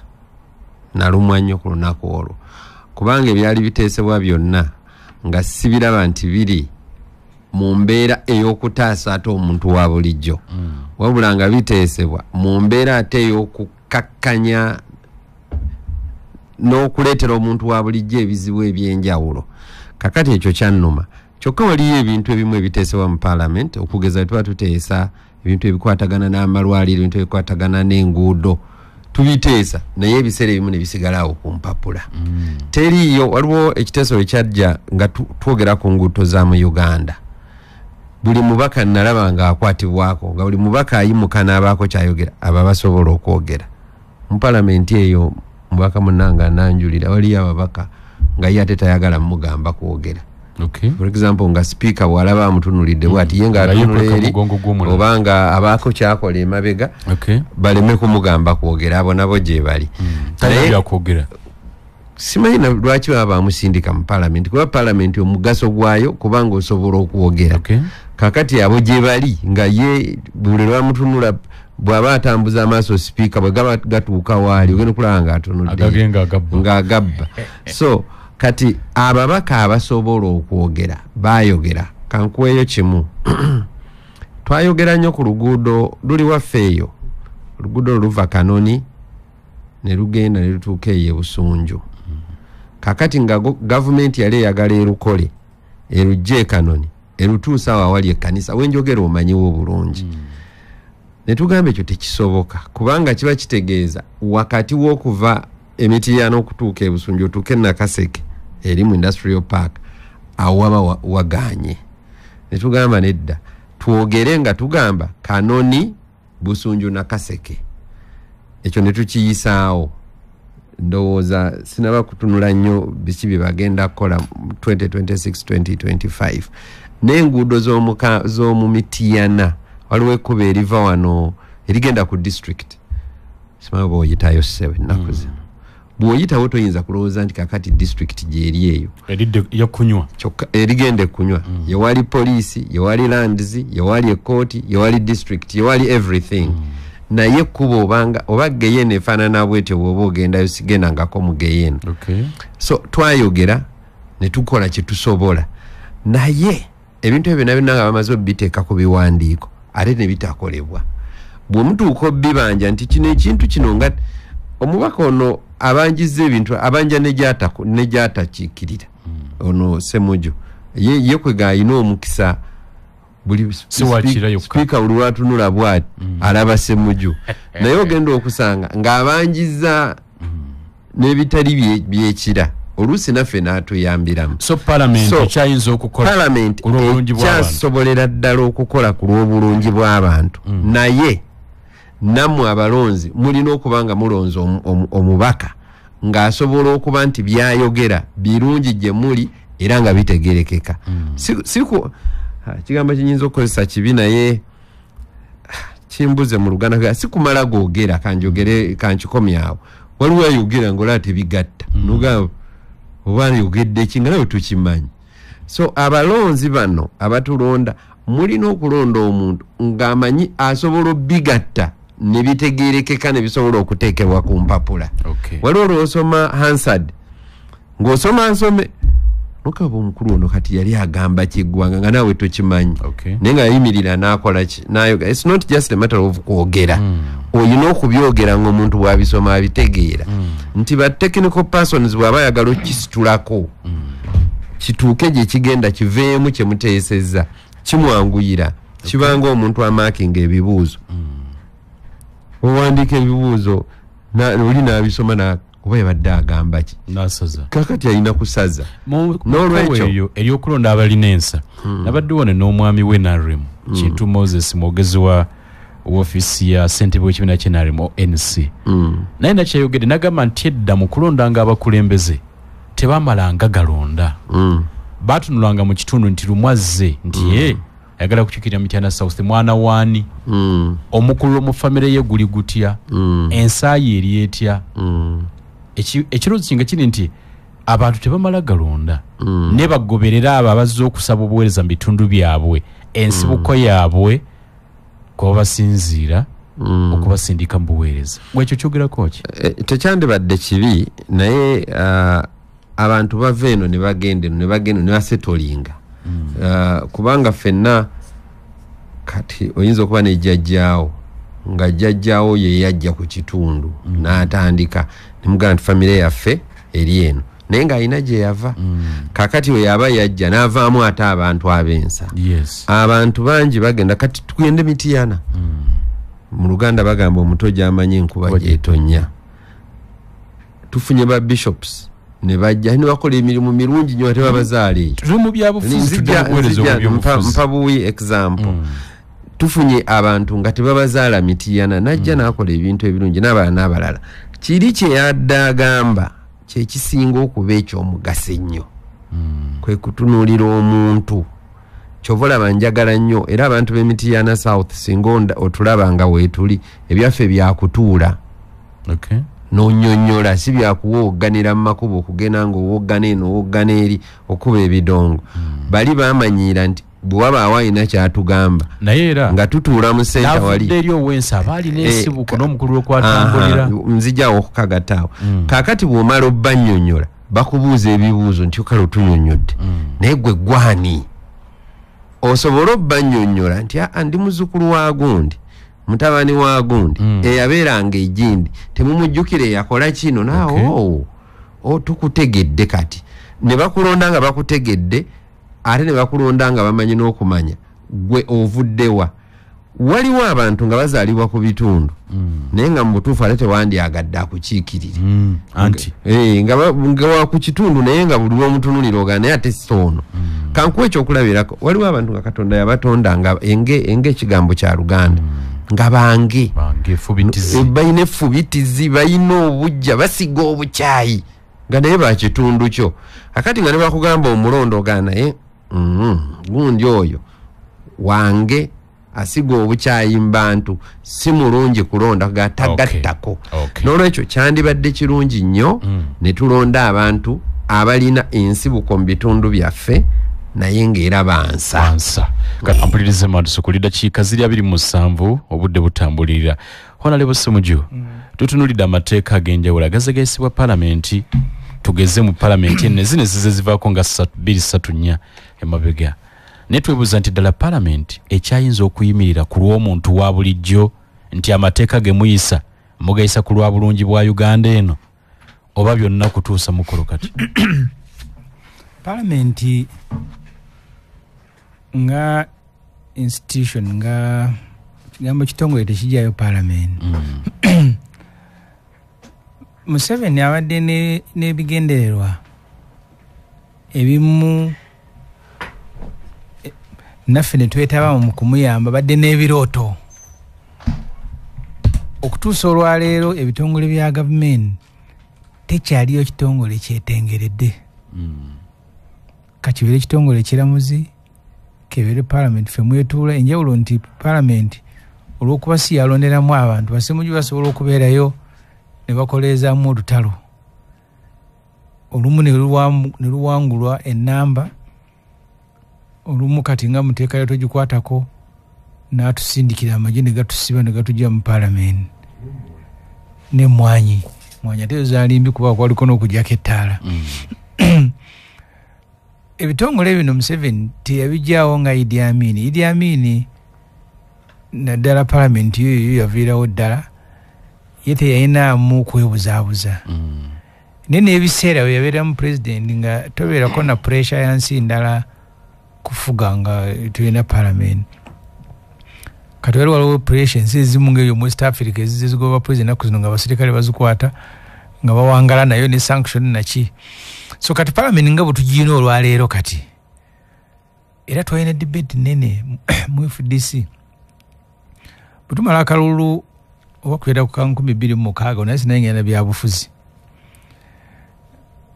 Nalumwa nnyo ku lunaku olwo, kubanga ebyali biteesebwa byonna nga sibiraba nti biri mu mbeera ey'okutaasa ate omuntu wa bulijjo, wabula nga biteesebwa mu mbeera ate ey'okukkakkanya n'okuleetera omuntu wa bulijjo ebizibu eby'enjawulo. Kakati ekyo kyannuma. Kyokka waliyo ebintu ebimu ebiteesebwa mu parliament, okugeza tuba tuteesa ebintu ebikwatagana n'amalwaliro, ebintu ebikwatagana n'enguudo, tubiteesa naye ebiseera ebimu ne bisigala awo ku mpapula. Teriiyo. Waliwo ekiteeso ekyajja nga twogera ku nguudo za mu Uganda. Buli mubaka nalaba nga akwatibwako, nga buli mubaka ayimuka n'abaako kyayogera, abo abasobola okwogera mu palamenti eyo. Mubaka munnange ananjulira, waliyo ababaka nga ye ate tayagala mugamba kwogera. For example, nga speaker bw'alaba amutunulidde bw'ati, ye ng'atunula eri, oba nga abaako kyakola emabega, baleme kumugamba kwogera. Abo nabo gye bali. Naye simanyi lwaki baba bamusindika mu palamenti, kuba palamenti omugaso gwayo kubanga osobola okwogera. Kakati abo gye bali nga ye buli lwamutunula bw'aba atambuza amaaso sipiika bwe gaba gatuuka waali, ogenda okulaba ng'atunudde ng'agabba. So kati ababaka abasobola okwogera baayogera. Kankuweeyo kimu. Twayogera nnyo ku luguudo luli waffe eyo, oluguudo luva Kanoni ne lugenda ne lutuuka eyo e Busunju. Kakati nga gavumenti yali eyagala erukole erujje e Kanoni erutuusa awo awali ekkanisa wenjogera omanyiwo obulungi. Ne tugamba ekyo tekisoboka, kubanga kiba kitegeeza wakati w'okuva Emityana okutuuka e Busunju otuuke e Nakaseke eri mu industrial park, awo waba wagaanye. Ne tugamba nedda, twogere nga tugamba Kanoni, Busunju, Nakaseke. Ekyo ne tukiyisaawo. Ndowooza sinaba kutunula nnyo biki bye bagenda kukola 2026 2025. N'enguudo z'omu Mityana, waliwo ekkubo eriva wano erigenda ku district, simanyi oba oyitayo ssebo ennaku zino. Bw'oyitawo toyinza kulowooza nti kakati district gyeri eyo eridde yakunywa, kyokka erigenda ekunywa. Yewali poliisi, yewali lands, yewali ekkooti, yewali district, yewali everything. Naye ekkubo obanga oba geyena efaanana bwetyo, bw'oba ogendayo sigendangako mu geyena. So twayogera ne tukola kye tusobola, naye ebintu ebyo byonna byonna nga bamaze obiteeka ku biwandiiko ate ne bitakolebwa. Bwe mutuuka obbibanja nti kino ekintu kino, nga omubaka ono abanjiza ebintu, abanja ne gyatakiikirira. Ono Semujo ye kwega alina omukisa, buli Si wakira yokka. Sipiika buli lwatunula bwati alaba Semuju, naye ogenda okusanga ng'abanjiza n'ebitali byekira, oluusi naffe n'atuyambiramu. So parliament So, ekyayinza okukola parliament ku lw'obulungi bw'abantu. Ekyasobolera ddala okukola ku lw'obulungi bw'abantu, naye nammwe abalonzi mulina okuba nga mulonze omubaka ng'asobola okuba nti byayogera birungi gye muli era nga bitegerekeka. Kigambo kinyinza okukozesa kibi, naye kimbuze mu Luganda, si kumala googera. Kanjogere kankikomyawo. Waliwo ayogera ngaolaba tebigatta, nogamba oba ayogedde ki nga nawe tukimanyi. So abalonzi bano abatulonda, mulina okulonda omuntu ng'amanyi asobola obigatta ne bitegerekeka ne bisobola okuteekebwa ku mpapula. Waliwo lwosoma Hansard ng'osoma nsome nokaba omukulu ono kati yali agamba kiggwanga nga naawe tokimanyi, naye nga yayimirira n'akola ki, n'ayogera. It's not just a matter of kwogera, olina okubyogera ng'omuntu bw'abisoma abitegeera, nti ba technical persons bw'aba ayagala okukisitulako kituuke gye kigenda kiveemu kye muteesezza, kimwanguyira. Kibanga omuntu amaakinga ebibuuzo, owandiika ebibuuzo oli n'abisoma. Oba yabadde agamba ki? Nasaza. Kakati alina kusaza. N'olwekyo ery'okulonda abalina ensa. Nabadde wano n'omwami we NRM, Kintu Moses, mwogezi wa woofiisi ya ssentebe w'ekibiina kye NRM ONC. Naye nakyayogedde n'agamba nti edda mu kulondanga abakulembeze tebamalanga galonda. Baatunulanga mu kitundu nti lumu azze nti ye ayagala kukiikirira Mityana South, mwana waani, omukululo mu famire ye guli gutya, ensaayi eri etya. Ekirowoozo kinga kiri nti abantu tebamala galonda, ne bagoberera abo abazze okusaba obuweereza mu bitundu byabwe, ensibuko yaabwe kuba basinziira okubasindika mu buweereza. Ekyo kyogerako ki? Tekyandibadde kibi, naye abantu bava eno ne bagenda eno ne bagenda ne basetolinga. Kubanga ffenna kati oyinza okuba ne jjajjaawo nga jjajjaawo ye yajja ku kitundu n'atandika nemugamba nti famire yaffe eri eno, naye ng'alina gye yava. Kakati we yaba yajja n'avaamu ate abantu ab'ensa. Abantu bangi bagenda kati tugende Mityana. Mu Luganda bagamba omuto gy'amanyi enkuba gy'etonnya. Tufunye ba bishops ne bajja ne bakola emirimu mirungi nnyo ate babazaala eyo. Tuli mu byabufuzi, tujja kuweereza obyobufuzi. Mpa buwi example. Tufunye abantu nga tebabazaala Mityana, najja n'akola ebintu ebirungi n'abalala n'abalala. Kiri kye yadde agamba kye kisinga okuba eky'omugaso ennyo, kwe kutunuulira omuntu. Ky'ova olaba njagala nnyo era abantu b'e Mityana South singa otulaba nga weetuli, ebyaffe byakutuula. N'onnyonnyola, si byakuwogganira mu makubo okugenda ng'owoggana eno owoggana eri okuba ebidongo. Bali baamanyiira nti bwe wabaawo alina ky'atugamba, naye era nga tutuula mu senta wali n'avudde eri ow'ensi aba alina ensibuko n'omukulu w'okwatambulira. Nzijjawo okukagattaawo. Kaakati bw'omala obbannyonnyola bakubuuza ebibuuzo nti kale otunnyonnyodde, naye gwe gwani? Osobole obbannyonnyola nti ndi muzzukulu wa gundi, mutabani wa gundi, eyabeeranga egindi, temumujjukire yakola kino, naawe tukutegedde. Kati ne bakulonda nga bakutegedde, ate ne bakulonda nga bamanyi n'okumanya gwe ovuddewa. Waliwo abantu nga bazaalibwa ku bitundu, naye nga mu butuufu ate tewandyagadde akukiikirire. Anti nga wa ku kitundu naye nga buli lw'omutunuulira ogamba naye ate si ono. Kankuwe ekyokulabirako, waliwo abantu nga Katonda yabatonda nga enge ekigambo kya Luganda, nga bange balina effubitizi, balina obujja, basiga obukyayi nga naye bakitundu kyo. Akati nga ne bakugamba omulondo ogamba naye gundi oyo wange asiga obukyayi mu bantu, si mulungi kulonda gatagattako. N'olwekyo kyandibadde kirungi nnyo ne tulonda abantu abalina ensibuko mu bitundu byaffe naye ng'era bansa. Kampulirize Madusu ku dakiika ziri 27 obudde butambulirira. Honorable Ssemujju, tutunuulidde amateeka ag'enjawulo agazegayisibwa palamenti. Tugeze mu palamenti enne zino ezize zivaako nga 2 3 4 emabega, naye twebuuza nti ddala palamenti ekyayinza okuyimirira ku lw'omuntu wa bulijjo nti amateeka ge muyisa mugayisa ku lwa bulungi bwa Uganda eno, oba byonna kutuusa mukolo kati? Palamenti nga institution, nga kigambo kitongole tekijjayo palamenti. Museveni abadde n'ebigendererwa ebimu, naffe ne twetaba mu kumuyamba, badde n'ebirooto. Okutuusa olwaleero ebitongole bya gavumenti tekyaliyo kitongole kyetengeredde. Kakibeere kitongole ekiramuzi, kebeere palamenti, ffe mwetuula. Enjawulo nti palamenti olw'okuba si yalonderamu abantu, Bassemujju basobola okubeerayo ne bakoleezaamu olutalo olumu ne luwangulwa ennamba, olumu kati nga muteekayo togikwatako n'atusindikira amagye ne gatusiba ne gatujja mu palamenti n'emmwanyi. Mwanyi ate zaali mbi kuba kwaliko n'okuggyako ettaala. Ebitongole bino Museveni teyabigyawo nga Idi Amin. Idi Amin naddala palamenti yo yaviirawo ddala, ye teyayinaamu kwebuzaabuza. Naye n'ebiseera bwe yabeeramu pulezidenti nga tobeerako na pressure ya nsi ndala kufuga nga tulina palamenti. Kati waliwo pressure ensi ezimu ng'eyo mu West Africa ezize zigoba pulezidenti ennaku zino nga abasirikale bazikwata Nga bawangala nayo ne sanction naki. So kati parliament nga bwetugiyina olwaleero kati era twalina debate nene mu FDC. Bwe tumala akalulu oba kwera ku ka 2006, naye sinayingenda byabufuzi,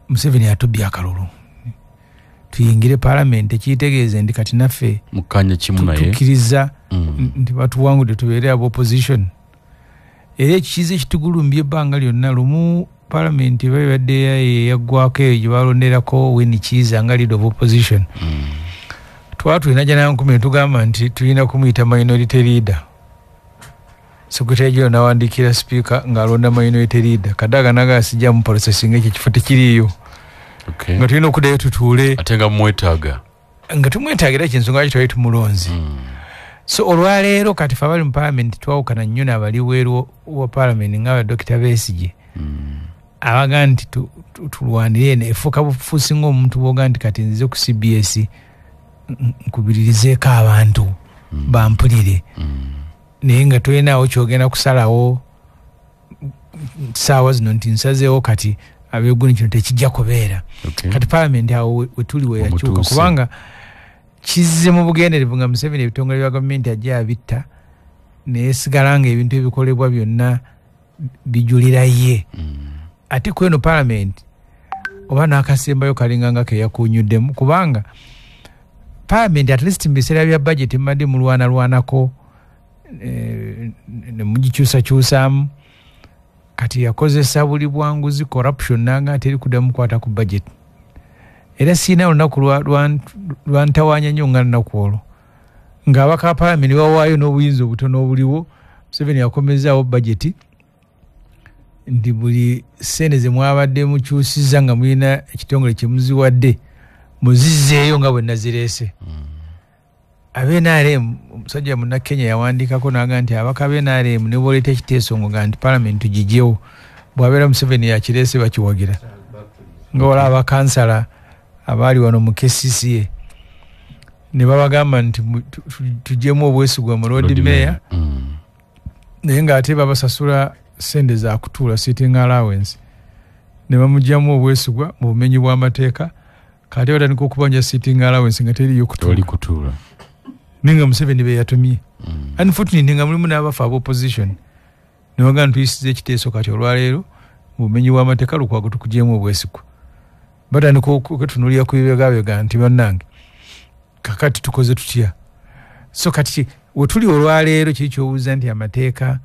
Museveni atubbye akalulu tuyingire parliament, ekitegeeza nti kati naffe mukanya kimu naye tukkiriza nti batuwangudde tubeere aba opposition. Era ekikizo ekitugulumbye ebbanga lyonna, lumu parliament eba ebadde yaggwako eyo gye balonderako Winnie Kiiza nga leader of opposition. Twatulina Najjanankumbi ne tugamba nti tulina kumuyita minority leader. Secretary General n'awandiikira speaker ng'alonda minority leader. Kadaga naga sijja mu processing, ekyo ekifo tekiriiyo. Nga tulina okuddayo tutuule. Ate nga mumwetaaga. Nga tumwetaaga, era kyensonga lwaki twali tumulonze. So olwaleero kati fe abali mu parliament twawukana nnyo n'abali bweru wa parliament nga ba Dr. Besigye. Abaga nti tulwanire eno efuuka bufuusi ng'omuntu bw'oga nti kati nzize ku CBS nkubiririzeeko abantu bampulire. Naye nga tolinaawo ky'ogenda kusalawo ssaawa zino nti nsazeewo kati abeeguni kino tekijja kubeera. Kati parliament awo wetuli we yakyuka, kubanga kizze mu bugenderevu nga Museveni ebitongole bya gavumenti ajja abitta, neyesigala nga ebintu ebikolebwa byonna bijulira ye. Ate ku eno parliament oba n'akasembayo kalinga nga keyakunyuddemu, kubanga parliament at least mu biseera bya budget mbadde mulwanalwanako ne mugikyusakyusaamu. Kati yakozesa buli bwanguzi corruption nanga teri kuddamu kukwata ku budget. Era siina olunaku lwantawaanya nnyo nga lunaku olwo ng'abaka ba parliament bawaayo n'obuyinza obutono obuliwo. Museveni yakomezaawo budget nti buli ssente ze mwabadde mukyusizza nga mulina ekitongole kye muziwadde muzizzeeyo nga bwe nazireese. Abe NRM, omusajja munnakenya yawandiikako n'agamba nti abaka b'e NRM ne bw'oleeta ekiteeso nga nti parliament tugigyewo, bw'abeera Museveni yakireese bakiwagira. Nga waliwo abakansala abaali wano mu KCCA ne babagamba nti tuggyemu obwesigwa mu Lord Mayor, naye ng'ate babasasula ssente za kutuula sitting allowance, ne bamuggyamu obwesigwa mu bumenyi bw'amateeka. Kati batandika okubanja sitting allowance nga teriiyo kutuula, naye nga Museveni be yatumye. Unfortunately nga mulimu n'abafa ab'opposition ne bagamba nti tuyisiza ekiteeso kati olwaleero mu bumenyi bw'amateeka Lukwago tukugyemu obwesigwa. Batandika okwetunuulira ku bibegabega nti bannange kakati tukoze tutya? So kati wetuli olwaleero kiri ky'obuuza nti amateeka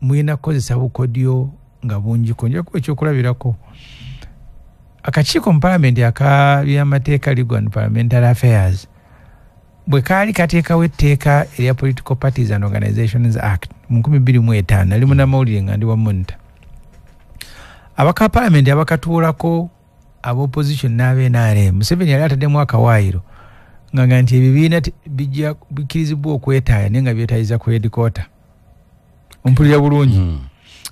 mulina kukozesa bukodyo nga bungiko. Nja kuwa ekyokulabirako, akakiiko mu parliament akabyamateeka Legal and Parliamentary Affairs bwe kaali kateekawo etteeka erya Political Parties and Organizations Act mu 2005, nali munnamawulire nga ndi wa Monitor. Abaka parliament abakatuulako ab'opposition n'abe NRM, Museveni yali ataddemu akawaayiro nga nti ebibiina bijja bikkirizibwa okwetaaya naye nga byetaayiza ku headquarter. Ompulira bulungi?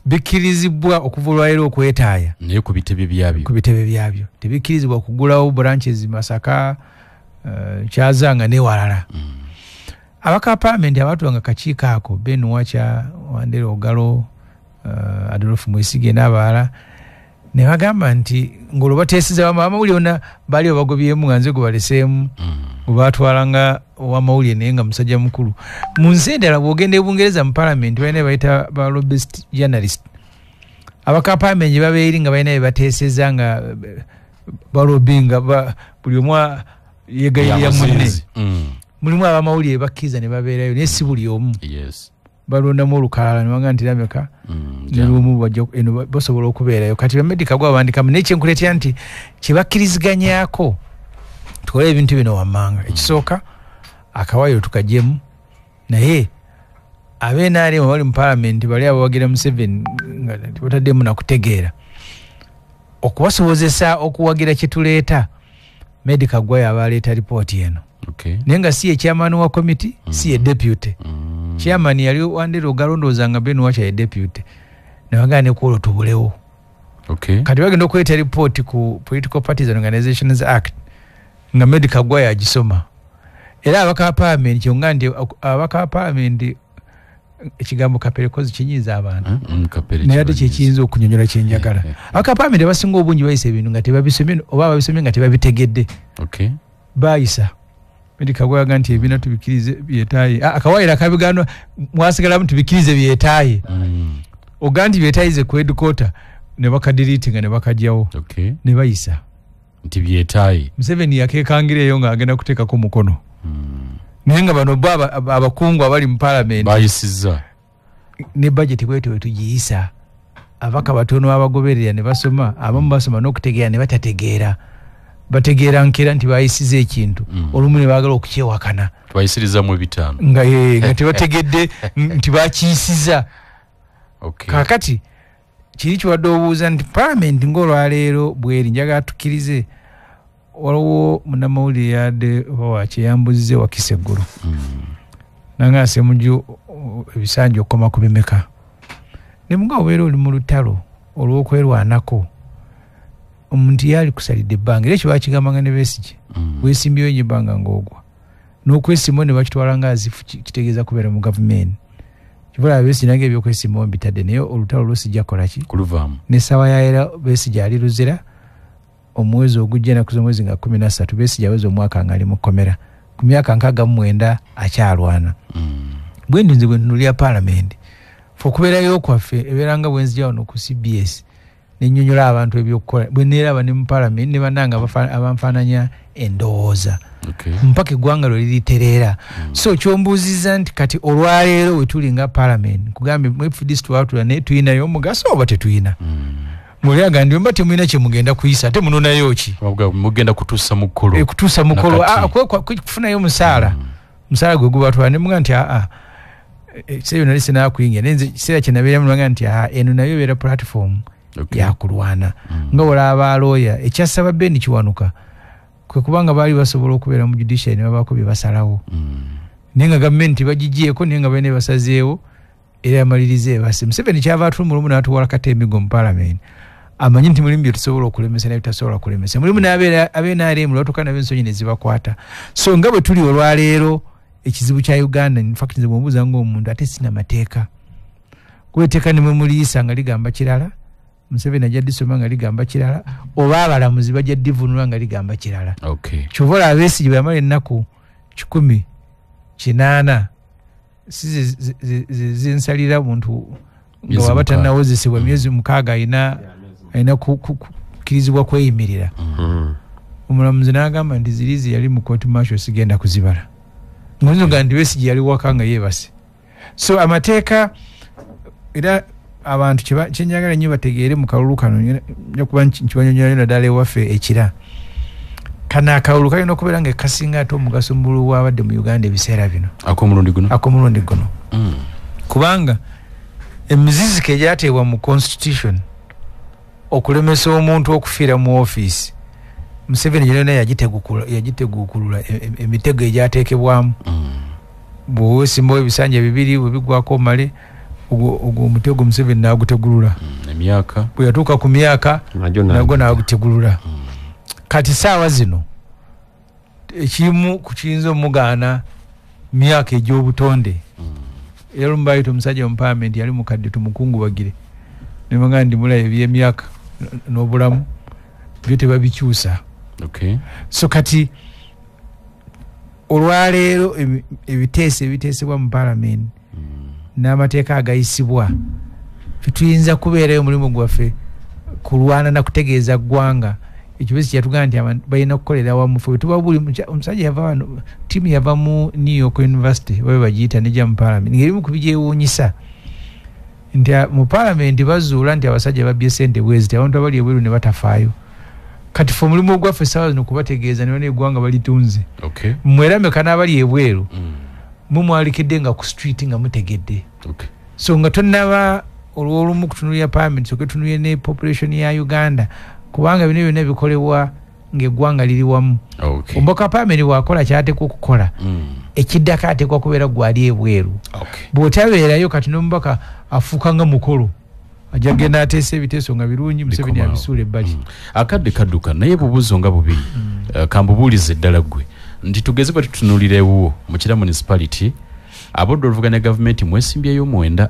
Bikkirizibwa okuva olwaleero okwetaaya naye ku bitebe byabyo, ku bitebe byabyo tebikkirizibwa kugulawo branches Masaka, Kyazanga n'ewalala. Abaka parliament abaatulanga kakiiko ako Ben Wacha, Wandera Ogalo, Adolf Mwesige n'abalala ne bagamba nti ng'olwo bateeseza abamawulire bonna baali babagobyemu nga nze gwe baleseemu, gwe baatwalanga ow'amawulire naye nga musajja mukulu. Mu nsi endala bw'ogenda e Bungereza mu parliament balina bayita ba lobbyist journalist. Abaka parliament gye babeeri nga balina bye bateeseza nga balobinga, buli omu yeegayirira munne. Mulimu abamawulire bakkiriza ne babeerayo naye si buli omu. Balondamu olukalala ne bagamba nti Lameka ne lumu bajja eno basobola okubeerayo. Kati bamedica gwe babandikamu, naye kyenkuleetera nti kye bakkiriziganyaako tukole ebintu bino wammanga. Ekisooka akawaayiro tukagyemu, naye abe NRM abali mu parliament bali abawagira Museveni nga tebataddemu na kutegeera, okubasobozesa okuwagira kye tuleeta, Medica gwe yaba aleeta ripooti eno. Naye nga si ye chairman wa committee, si ye deputy. Chairman yali Wandera Ogalo, ndowooza nga Ben Wacha ye deputy. Ne bagamba ne ku olwo tubulewo. Kati bagenda okuleeta ripooti ku Political Parties and Organizations Act nga Medica gwe yagisoma. Era abaka ba parliament kyonga nti abaka ba parliament Ekigambo kapere kozi kinyiiza abantu. Naye ate kyekiyinza okunyonyola kyenjagala. Abaka palamenti abasinga obungi bayisa ebintu nga tebabisomye oba babisomye nga tebabitegedde. Bayisa medikagwaga nti ebina tubikirize byetaaye. Akawaayiro akabigano mwasigalamu tubikirize byetaaye. Oga nti byetaayize ku headquarter ne bakadiriitinga ne bakajjawo. Ne bayisa nti byetaaye. Museveni yakeekangira eyo ng'agenda kuteekako mukono. Naye nga bano bo abakungu abali mu palamenti bayisizza ne budget bwetyo tugiyisa. Abaka batono abagoberera ne basoma, abamu basoma n'okutegeera ne batategeera. Bategeera nkera nti bayisiza ekintu olumu ne baagala okukyewakana. Bayisiriza mu 5 nga tebategedde nti bakiyisiza. Kaakati kiri kiwadde obuuza nti palamenti ng'olwaleero bweri njagala tukkirize. Waliwo munnamawulire yadde oba wakyeyambuzize wakisa eggulo nanga Ssemujju ebisanja okukoma ku bimeka. Ne muga obeera oli mu lutalo olw'okwerwanako, omuntu yali kusalidde ebbanga era ekyo bakigambanga ne Besigye, weesimbyewo nnyo ebbanga ng'ogwa n'okwesimbawo ne bakitwala nga azifu kitegeeza kubeera mu gavumenti. Kivula Besigye nange ebyokwesimbawo mbitadde, naye olutalo lwo sijja kukola ki? Kuluvaamu. N'essaawa ya era Besigye ali Luzira omwezi ogujja ennaku z'omwezi nga 13 Besigye aweza omwaka ng'ali mu kkomera ku myaka 69 akyalwana. Bwe ndi nze bwe ntunulira palamenti, ffe okubeerayo kwaffe ebeera nga bwe nzija wano ku CBS ne nnyonnyola abantu ebyokukola, bwe neeraba ne mu palamenti ne bannange abanfaananya endowooza mpaka eggwanga lwe liritereera. So kyombuuzizza nti kati olwaleero we tuli nga palamenti, nkugambye mu FDC twatula naye tuyinayo omugaso oba tetuyina? Mulyaga ndi mba temulina kye mugenda kuyisa ate munonayo ki? Mugenda kutuusa mukolo. Kutuusa mukolo, kufunayo musaala. Musaala gwe gubatwala ne muga nti ekiseera nali sinakuyingira naye nze ekiseera kye nabeeramu ne baga nti eno nayo ebeera platform yakulwana. Nga olaba lawyer ekyasaba Ben Kiwanuka kwe kubanga baali basobola okubeera mu judiciary ne babaako bye basalawo. Naye nga gavumenti bagiggyeeko naye nga balina basazeewo era yamaliriza ebase. Museveni kyava atuluma olumu n'atuwala kata emigo mu palamenti. Amanyi nti mulimu bye tusobola okulemesa ne bitasobola kulemesa. Mulimu n'abe NRM lwatuuka nabo ensonyi ne zibakwata. So nga bwe tuli olwaleero ekizibu kya Uganda, in fact nze bw'ombuuza ng'omuntu ate sina mateeka. Kuba etteeka ne mwe muliyisa nga ligamba kirala, Museveni ajja ddisoma nga ligamba kirala, oba abalamuzi bajja ddivunula nga ligamba kirala. Kyova olaba Besigye bwe yamala ennaku 180 si zinsalira muntu nga waba tannawozesebwa myezi 6 alina kukkirizibwa kweyimirira. Omulamuzi n'agamba nti zirizi yali mu court martial sigenda kuzibala. Ngoyinza nti Besigye yali waka nga yeebase. So amateeka era abantu kyenjagala nnyo bategeere mu kalulu kano, nja kuba nkibanyonyola naddala ewaffe ekira. Kano akalulu kalina okubeera nga kasinga ate omugaso mu bululu bw'abadde mu Uganda ebiseera bino. Ak'omulundi guno? Ak'omulundi guno. Kubanga emiziziko egyateebwa mu constitution okulemesa omuntu okufiira mu ofiisi, Museveni yonna yagitegukulula emitego egyateekebwamu. Bw'oweesimbawo ebisanja 2 bwe biggwako omale ogwo omutego Museveni n'agutegulula. Emyaka bwe yatuuka ku myaka nagwo n'agutegulula. Kati saawa zino ekimu ku kiyinza omugaana myaka egy'obutonde. Era olumu baayita omusajja mu palamenti yali mukadde tumukungubagire ne bagamba nti mulaba eby'emyaka n'obulamu byo tebabikyusa. So kati olwaleero ebiteeso ebiteesebwa mu palamenti n'amateeka agayisibwa tetuyinza kubeerayo omulimu gwaffe kulwana na kutegeeza ggwanga. Ekyo Besigye yatugamba nti abantu balina okukolera wamu. Ffe tuba buli omusajja yava wano, ttiimu yava mu New York University oba bagiyita nejja mu palamenti ng'erimu ku bigyewuunyisa nti mu palamenti bazuula nti abasajja babbye ssente bweziti, abantu abali ebweru ne batafaayo. Kati ffe omulimu ogwaffe essaawa zino kubategeeza ne bano eggwanga balitunze. Mwerameka n'abali ebweru mumwalikidde nga ku street nga mutegedde. So nga tonnaba olw'olumu kutunuulira palamenti, soke tunuulire ne population ya Uganda, kubanga bino byonna bikolebwa ng'eggwanga liri wamu. Omubaka wa palamenti bw'akola ky'ateekwa okukola, ekiddako ateekwa kubeera gwali ebweru. Bw'otabeerayo kati n'omubaka afuuka nga mukolo, ajja genda ateesa ebiteeso nga birungi, Museveni abisuula ebbali. Akadde kadduka naye bubuuzo nga bubiri. Kambubuulize ddala ggwe nti tugeze bwe tutunuulira ewuwo mu Kira municipality, Abodde oluvuganya gavumenti mwesimbyeyo 9,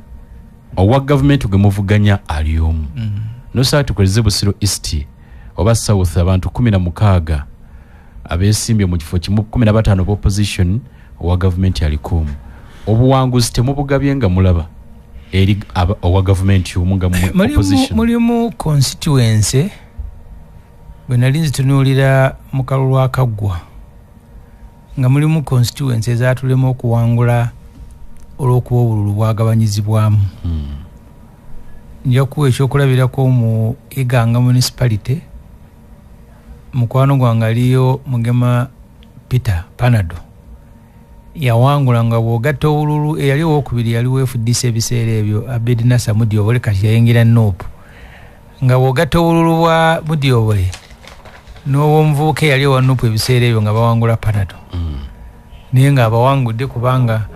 owa gavumenti gwe muvuganya ali omu. Nosaba tukoleze Busiro East oba South, abantu 16 abeesimbye mu kifo kimu, 15 opposition, owa gavumenti aliko omu. Obuwanguzi temubugabye nga mulaba eri owa gavumenti omu nga mu opposition. Mulimu constituency bwe nali nzitunuulira mu kalulu akaggwa, nga mulimu constituency ezaatulema okuwangula olw'okuba obululu bwagabanyizibwamu. Nja kuwa ekyokulabirako mu Iganga municipality, mukwano gwange aliyo Mugema Peter Panado yawangula nga bw'ogatta obululu, eyali owokubiri yali wa FDC ebiseera ebyo Abed Nasser Mudiobole, kati yayingira NUP, nga bw'ogatta obululu bwa Mudiobole n'obwomuvubuka eyali owa NUP ebiseera ebyo nga bawangula Panado. Naye nga abawangudde kubanga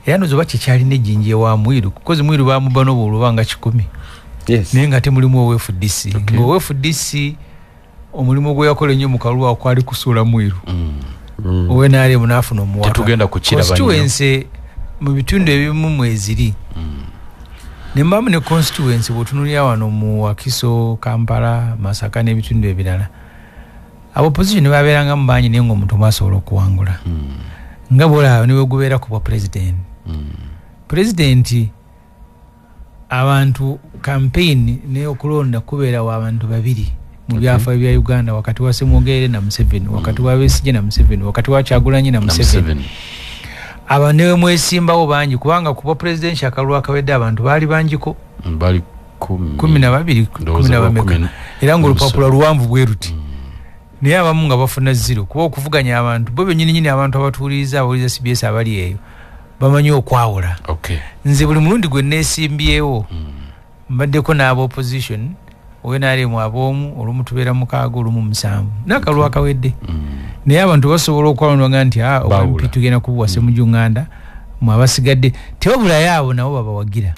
era ndoza oba kyekyalina ejjinja ewa Mwiru, kukozi Mwiru bamuba n'obululu banga 100. Naye nga temulimu owa FDC. Nga owa FDC omulimu gwe yakola ennyo mu kalulu ako kwali kusuula Mwiru. Owe NRM n'afuna omuwaka. Tetugenda kukiraba nnyo. Constituency mu bitundu ebimu mweziri. Ne mbamu ne constituency bw'otunuulira wano mu Wakiso, Kampala, Masaka n'ebitundu ebirala, opposition babeerangamu bangi naye ng'omuntu omu asobola okuwangula. Nga bw'olaba ne bwe gubeera ku bwa president. President abantu campaign ne okulonda kubeera wa abantu babiri mu byafaayo bya Uganda, wakati wa Ssemwogerere na Museveni, wakati wa Besigye na Museveni, wakati wa Kyagulanyi na Museveni. Aba ne mwesimbawo bangi kubanga ku bwa presidential akalulu akawedde abantu baali bangiko, bali 12, 14, era ng'olupapula luwanvu bwe ruti. Naye abamu nga bafuna 0 kuba okuvuganya abantu bo bennyini nyini, abantu abatuuliriza abawuliriza CBS abali eyo bamanyi okwawula. Nze buli mulundi gwe neesimbyewo mbaddeko n'aba opposition, owe NRM ab'omu, olumu tubeera 6, olumu 7, n'akalulu akawedde. Naye abantu basobola okwawulanga nti owa MP tugenda kubuwa Ssemujju Nganda, mwe abasigadde tebabulayo abo nabo babawagira,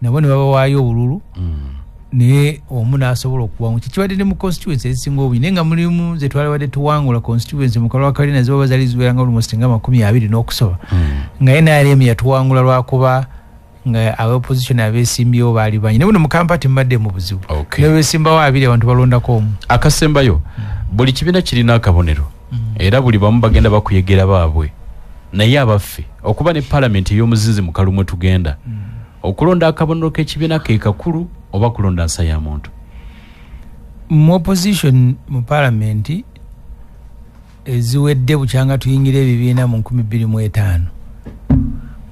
nabo ne babawaayo obululu, naye omu n'asobola okuwangula. Kikibadde ne mu constituency ezisinga obungi, naye nga mulimu ze twalibadde tuwangula constituency mu kalulu akawedde nazo baba zaali ziweranga almost nga 20 n'okusoba, nga NRM yatuwangula lwakuba nga aba opposition abeesimbyewo baali bangi. Naye buno mu Kampala tembadde mu buzibu, ne beesimbawo 2 abantu balondako omu. Akasembayo, buli kibiina kirina akabonero, era buli bamu bagenda bakuyegera baabwe, naye abaffe okuba ne palamenti ey'omuzinzi mu kalulu mwe tugenda, okulonda akabonero k'ekibiina ke kakulu oba kulonda nsa ya muntu? Mu opposition mu palamenti eziwedde bukyanga tuyingira ebibiina mu 2005,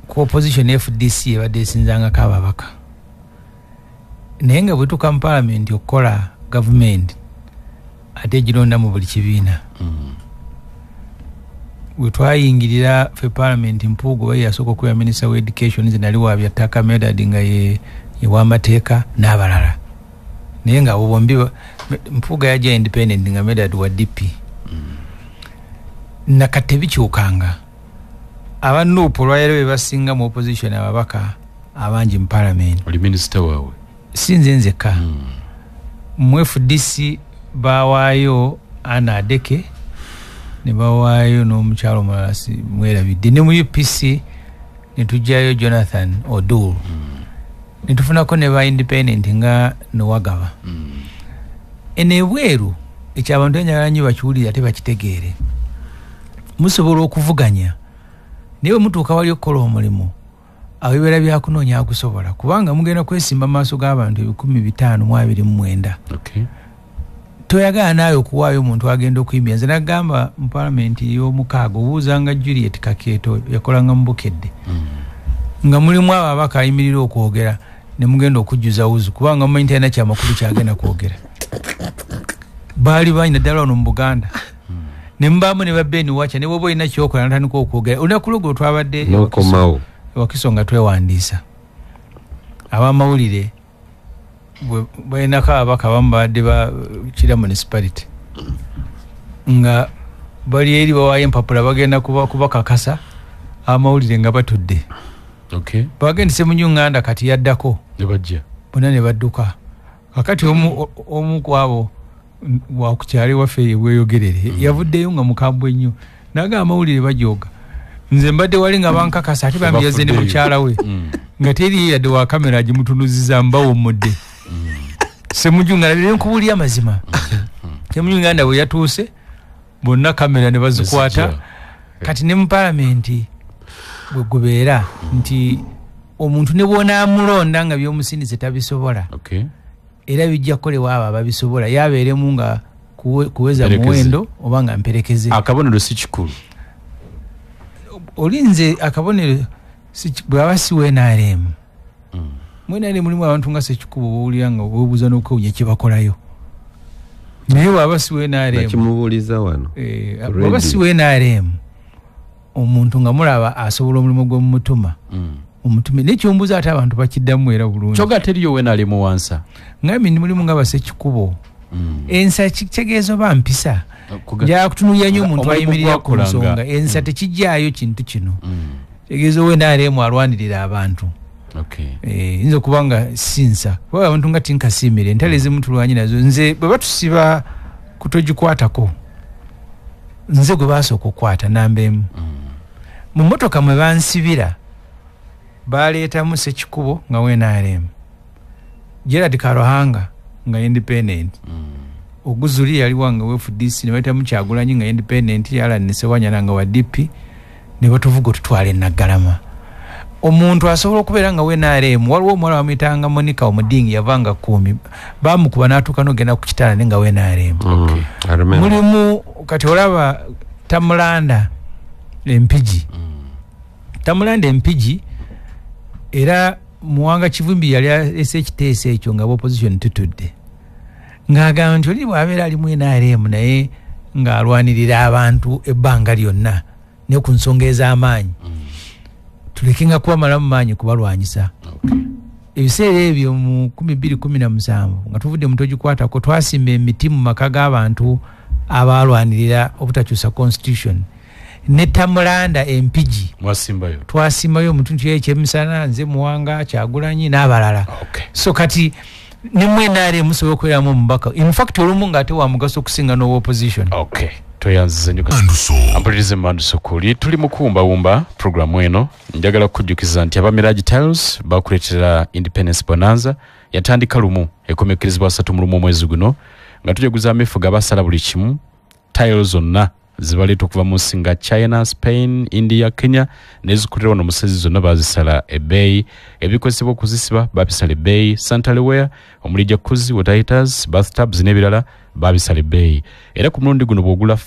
ku opposition FDC ebadde esinzangako ababaka, naye nga bwe tuuka mu palamenti okukola gavumenti ate egironda mu buli kibiina. Bwe twayingirira ffe palamenti, Mpuuga oba yasooka okubeera minisita wa education, nze nali wa byattaka, Medard nga ye w'amateeka n'abalala, naye nga abo bombi Mpuuga yajja independent nga Medard wa DP. Nakati tebikyukanga. Aba NUP olwaleero be basinga mu opposition ababaka abangi mu palamenti. Oli minisita waabwe? Si nze nzekka. Mu FDC bawaayo Anna Adeke, ne bawaayo n'omukyalo omulala mwerabidde, ne mu UPC ne tuggyayo Jonathan Odul, ne tufunako ne ba independent nga Nowagaba. Eno ebweru ekyo abantu enjagala nnyo bakiwulire ate bakitegeere. Musobola okuvuganya, naye bwe mutuuka wali okukola omulimu awo bibeera byakunoonya agusobola, kubanga mugenda kwesimba mu maaso g'abantu 5,529. Toyagala naawe okuwaayo omuntu agenda okuyimbira. Nze nagamba mu palamenti ey'omukaaga, obuuzanga Juliet Kakeeto yakolanga mu Bukedde, nga mulimu abo ababaka ayimirira okwogera ne mugenda okujjuza wuzu, kubanga mumanyi talina kyamakulu kyagenda kwogera. Baali bangi naddala wano mu Buganda, ne mubaamu ne ba Ben Wacha, ne bw'oba olina kyokola natandika okwogera. Olunaku lweggulo twabadde Wakiso nga twewandiisa, abamawulire balinako ababaka abamu babadde ba Kira municipality, nga bali eri bawaayo empapula bagenda kubakakasa amawulire nga batudde. Bagenda Ssemujju Nganda kati yaddako bonna ne badduka. Kakati omu ku abo wakukyali waffe Bweyogerere yavuddeyo nga mukambwe nnyo, n'agamba amawulire bajooga Nze mbadde wali nga bankakasa ate bambi yazze ne mukyala we. Nga teri yadde wa kamera agimutunuziza mbawummudde. Ssemujju nga nkubuulira amazima. Ssemujju Nganda bwe yatuuse bonna kamera ne bazikwata. Kati ne mu paalamenti bwe gubeera nti omuntu ne bw'onaamulonda nga by'omusindise tabisobola. Era bijja kukolebwa abo ababisobola yabeeremu nga kuweza muwendo oba nga mperekeze. Akabonero si kikulu. Olinze akabonero bw'aba si NRM. Mu NRM mulimu abantu nga Ssekikubo b'owulira nga weebuuza n'okwewuunya kye bakolayo. Naye bw'aba si NRM. Nakimubuuliza wano. Bw'aba si NRM omuntu nga mulaba asobola omulimu gw'omutuma. Omutume n'ekyombuuza ate abantu bakiddamu era bulungi. Kyokka teriyo NRM wansa. Ngambye ndi mulimu nga Ssekikubo. Ensa kitegeeza oba mpisa. Njagala kutunuulira nnyo omuntu ayimirira ku nsonga. Ensa tekijjaayo kintu kino. Tegeeza owa NRM alwanirira abantu. Nze kubanga sinsa. Kuba abantu nga tinkasiimire entalo ezimu tulwanye nazo. Nze bwe batusiba kutogikwatako nze gwe baasooka okukwata namba emu. Mu mmotoka mwe bansibira baleetamu Ssekikubo nga wa NRM, Gerald Karuhanga nga independent, Oguzuli yali wanga wa FDC, ne baleetamu Kyagulanyi nga independent, Alan Ssewanyana nga wa DP, ne batuvuga otutwala e Naggalama. Omuntu asobola okubeera nga wa NRM, waliwo omuwala bamuyitanga Monica Omudingi yavanga Kumi, bamukuba n'atuuka n'ogenda ku kitanda naye nga wa NRM. Mulimu kati olaba Tamulanda Empigi. Tamulanda Empigi era Muwanga Kivumbi yali ese ekiteeso ekyo nga opposition tutudde. Ng'agamba nti oli bw'abeera ali mu NRM naye ng'alwanirira abantu ebbanga lyonna ne ku nsonga ez'amaanyi. Tulekenga kubamalamu maanyi kubalwanyisa. Ebiseera ebyo mu 2017 nga tuvudde mu togikwatako twasimba emiti mu maka g'abantu abalwanirira obutakyusa constitution. Ne Tamulanda Empigi twasimbayo omuntu nti ekyemisana nze Muwanga Kyagulanyi n'abalala. So kati ne mu NRM musobola okubeeramu omubaka. In fact olumu ng'ate wa mugaso okusinga n'owa opposition. Toyanzize nnyo. Ampulirize Manduso kuli tuli mu kuwumbawumba programu eno. Njagala kukujjukiza nti aba Mirage Tiles bakuleetera Independence Bonanza yatandika lumu ekomekerezebwa 31 omwezi guno nga tujaguza amefuga basala buli kimu. Tiles zonna zibaleeta okuva mu nsi nga China, Spain, India, Kenya nezikulira wano musezi zonna bazisala ebbeeyi. Ebikozesebwa okuzisiba babisala ebbeeyi. Sanitary omuli jacuzzi, water heaters, bathtubs n'ebirala babisala ebbeeyi. Era ku mulundi guno bw'ogula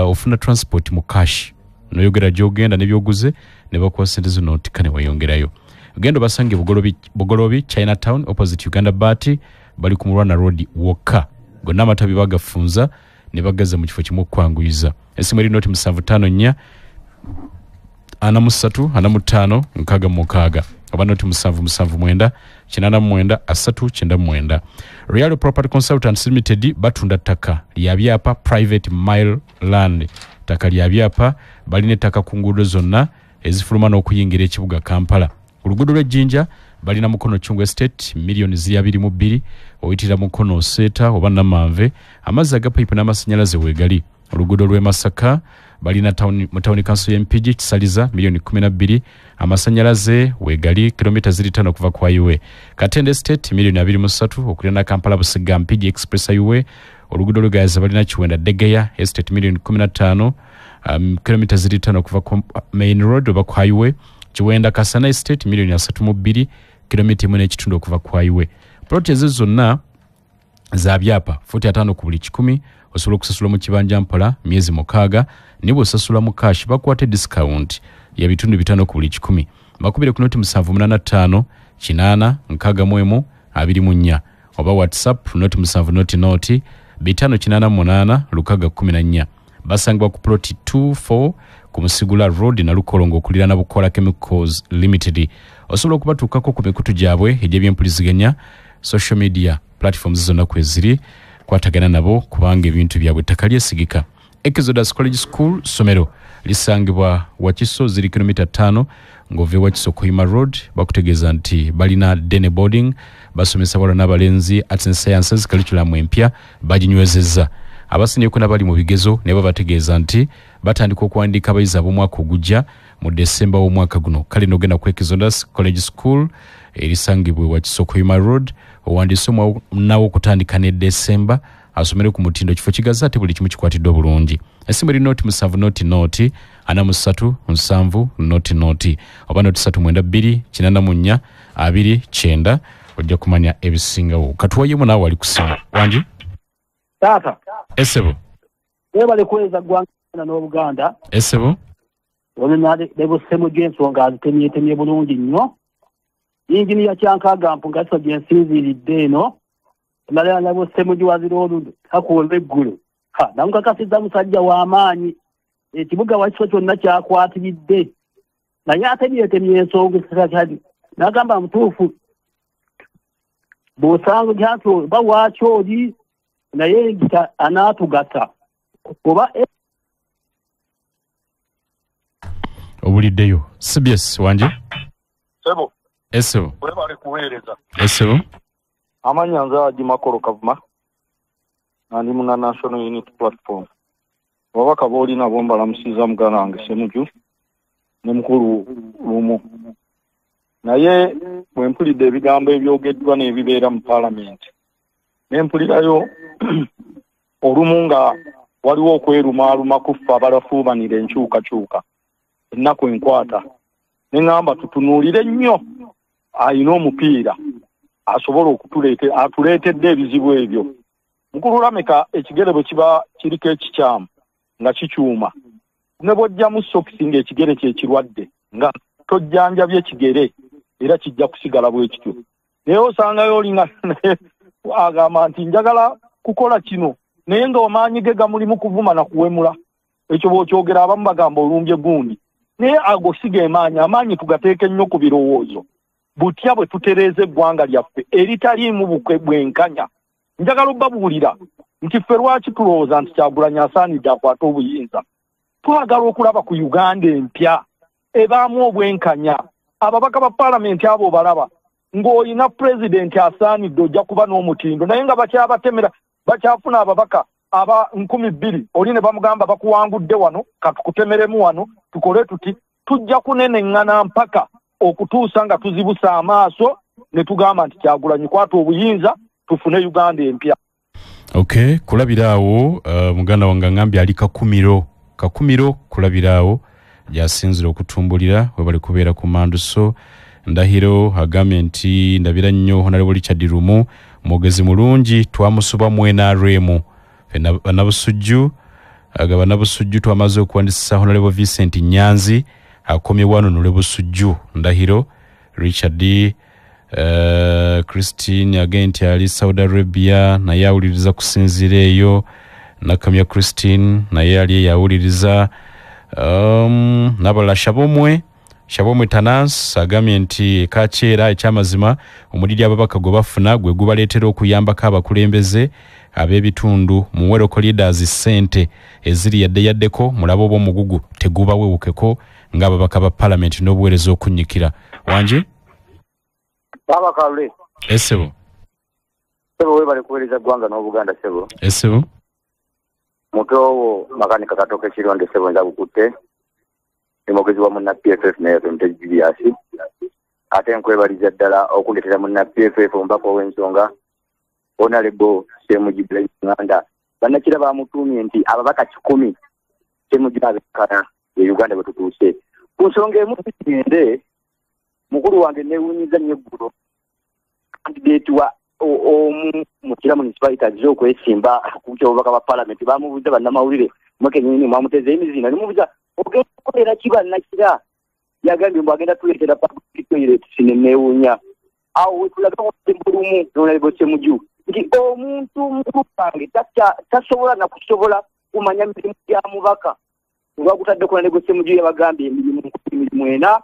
ofuna transport mu cash n'oyogera gy'ogenda n'ebyoguze ne bakuwa ssente zino otikka ne weeyongerayo. Ogenda obasange Bugolobi, Chinatown opposite Uganda Bati, bali ku Mulwana Road wokka. Gonna amatabi bagafunza ne bagaza mu kifo kimu okwanguyiza. Esimu eri noti 754 43 45 66 oba noti 779 89 399. Real Property Consultants Limited batunda ttaka lya byapa private mile land. Ttaka lya byapa balina ettaka ku nguudo zonna ezifuluma n'okuyingira ekibuga Kampala. Ku luguudo lw'Ejjinja balina Mukono Chungwa Estate miliyoni 22, oyitira Mukono Seeta oba Namanve, amazzi aga pipe n'amasannyalaze weegali. Oluguudo lw'e Masaka balina mu town council ya Mpigi Kisaliza miliyoni 12, amasannyalaze weegali kilomita 5 okuva ku highway. Katende Estate miliyoni 23 okuliraana Kampala Busiga Mpigi Express Highway. Oluguudo lw'e Gayaza balina Kiwenda Degeya Estate miliyoni 15, kilomita 5 okuva ku main road oba ku highway. Kiwenda Kasana Estate miliyoni 32, kilomita 1.5 okuva ku highway. Plot ezo zonna za byapa futi 5 ku buli 100, osobola okusasula mu kibanja mpola myezi 6, ne bw'osasula mu cash bakwate discount ya 5 ku buli 100. Bakubire ku noti 785 8 61 24 oba WhatsApp noti 7 0 588 614. Basangibwa ku plot 24 ku Musigula Road na Lukolongo okuliraana Bukola Chemicals Limited. Osobola okubatuukako ku mikutu gyabwe egy'ebyempuliziganya social media platforms zonna kweziri, kwatagana nabo kubanga ebintu byabwe ettaka lyesigika. Exodus College School ssomero lisangibwa Wakiso ziri kilomita 5 ng'ova Wakiso Kohima Road. Bakutegeeza nti balina dene boarding, basomesa bawala n'abalenzi arts and sciences curriculum empya baginywezezza. Abasinyeeko n'abali mu bigezo ne babategeeza nti batandika okuwandiika abayizi ab'omwaka ogujja mu Desemba w'omwaka guno. Kale n'ogenda ku Exodus College School erisangibwa Wakiso Koyima Road, owandiise omwana okutandika ne Desemba asomere ku mutindo, kifo kigazi ate buli kimu kikwatiddwa bulungi. Esimu eri 07 00 43 70 00 oba 0392 84 29 ojja kumanya ebisingawo. Katuwayemu naawe ali kusimu. Wangi? Taata. Esebo. Webale kuweereza ggwanga n'Obuganda. Esebo. Honorable Ssemuju ensonga azitemyetemye bulungi nnyo. Yinginiya Kyankaaga Mpunga gye nsinziiridde eno. Honorable Ssemuju wazira olunaku olw'eggulo. Namukakasizza musajja w'amaanyi. Ekibuga Wakiso kyonna kyakwatiridde. Naye atemyetemye ensonga n'agamba mutuufu bw'osanga nti oba wakyoli naye anaatugata oba obuliddeyo. CBS wanje? Sebo. Esebo. Webale kuweereza. Esebo. Amannya nze Haji Makolo Kavuma, ndi muna National Unity Platform. Ababaka b'olina bo mbalamusiza muganda wange Ssemuju ne mukulu Lumu. Naye bwe mpulidde ebigambo ebyogeddwa n'ebibeera mu paalamenti, ne mpulirayo olumu nga waliwo okwerumaaluma ku ffe abalafuubanira enkyukakyuka ennaku enkwata, ne ŋŋamba tutunuulire nnyo ayina omupiira asobola atuleetedde ebizibu ebyo. Mukulu Lameka ekigere bwe kiba kiriko ekikyamu nga kikyuma, ne bw'oggyamu sokisi ng'ekigere kye kirwadde nga tojjanjabye ekigere era kijja kusigala bwe kityo. Naye osangayo olinga agamba nti njagala kukola kino, naye ng'amaanyi ge gamulimu kuvuma na kuwemula. Ekyo bw'okyogera abamu bagamba olumbye gundi, naye ago si ge maanyi. Amaanyi tugateeke nnyo ku birowoozo butya bwe tutereeza eggwanga lyaffe eritaliimu bwenkanya. Njagala obbabuulira nti ffe lwaki tulowooza nti Kyagulanyi asaanidde akwate obuyinza. Twagala okulaba ku Uganda empya ebaamu obwenkanya. Ababaka ba paalamenti abo balaba ng'olina pulezidenti asaanidde ojja kuba n'omutindo, naye nga bakyabatemera, bakyafuna ababaka aba 2000 oli ne bamugamba bakuwangudde wano, katukutemeremu wano, tukole tuti. Tujja kuneneŋŋana mpaka okutuusa nga tuzibusa amaaso ne tugamba nti Kyagulanyi kwata obuyinza tufune Uganda empya. Okay, kulabira awo muganda wange ngambye ali Kakumiro kulabira awo gyasinzira okutumbulira webale kubeera ku Manduso. Ndahiro agambye nti ndabira nnyo Honorable Richard Lumu mwogezi mulungi, twamusuba mu NRM. Bannabusujju agaba Bannabusujju twamaze okuwandisa Honorable Vincent Nyanzi akomye wano nule Busujju. Ndahiro Richard Christine agambye nti ali Saudi Arabia naye awuliriza kusinziira eyo. Nakamya Christine naye ali yawuliriza. N'abalala Shabomwe Tanans agambye nti kakyera ekyamazima omuliri ababaka gwe bafuna gwe gubaleetera okuyambako abakulembeze ab'ebitundu muwereko leaders ssente eziri yadde yaddeko mulabe oba omugugu tegubawewukeko ng'ababaka ba paalamenti n'obuweereza okunnyikira. Wangi? Baba Kalule. Esebo. Sebo webale kuweereza ggwanga n'Obuganda sebo. Esebo. Mutowo makanika Katoke Kironde sebo nza kukutte. Ndi mwogezi wa munna PFF naye Tonte Julius. Ate nkwebaliza ddala okundetera munna PFF omubaka ow'ensonga Honorable Ssemuju Nganda. Bannakira bamutuumye nti ababaka 100 Ssemuju abenkana e Uganda bwe tutuuse. Ku nsonga emu tugende, mukulu wange neewuunyiza nnyo eggulo kandidate wa omu mu Kira municipality azze okwesimba ku ky'obubaka bwa paalamenti. Bamubuuza bannamawulire mwe kennyini mwamuteze emizinga, ne mubuuza ogenda kukolera ki bannakira? Yagambye mbu agenda tuleetera public toilets. Ne neewuunya awo wetulaga Lumu Honorable Ssemuju nti omuntu mukulu wange tasobola na kusobola kumanya mirimu gya mubaka. Olwakutaddeko Honorable Ssemuju yabagambye emirimu ena,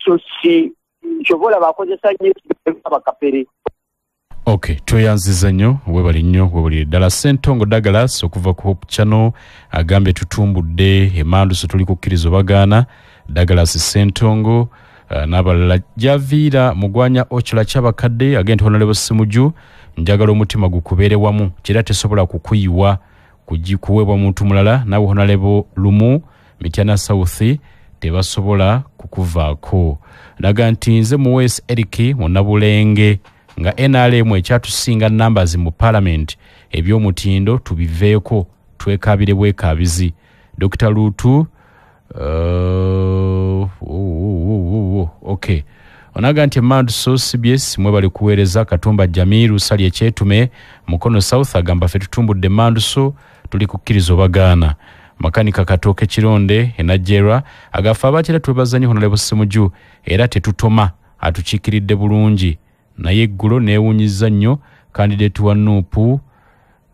so si kyobola bakozesa nnyo abakapere. Okay, tweyanziza nnyo, webale nnyo, webale ddala. Ssentongo Douglas okuva ku Hope Channel agambye tutumbudde emanduso tuli kukkiriza obagaana. Douglas Ssentongo n'abalala. Javiira Mugwanya Ochula Kyabakadde agenda Honorable Ssemuju njagala omutima gukubeere wamu, kira tesobola kukuyiwa kuweebwa muntu mulala. Naawe Honorable Lumu Mityana South Tebasobola kukuvaako. Naga nti nze Muweesi Eric Munnabulenge nga NRM ekyatusinga numbers mu parliament, ebyomutindo tubiveeko, twekabire bwekabizi. Dr. Lutu okay. Onaga nti Manduso CBS mwebali kuweereza. Katumba Jamiru Sali Ekyetume Mukono South agamba ffe tutumbudde Manduso, tuli kukkiriza obagaana. Makanika Katooke Kironde Enajera agafa abakira twebaza nnyo Honorable Ssemuju, era tetutoma, atukiikiridde bulungi, naye eggulo neewuunyizza nnyo candidate wa NUP.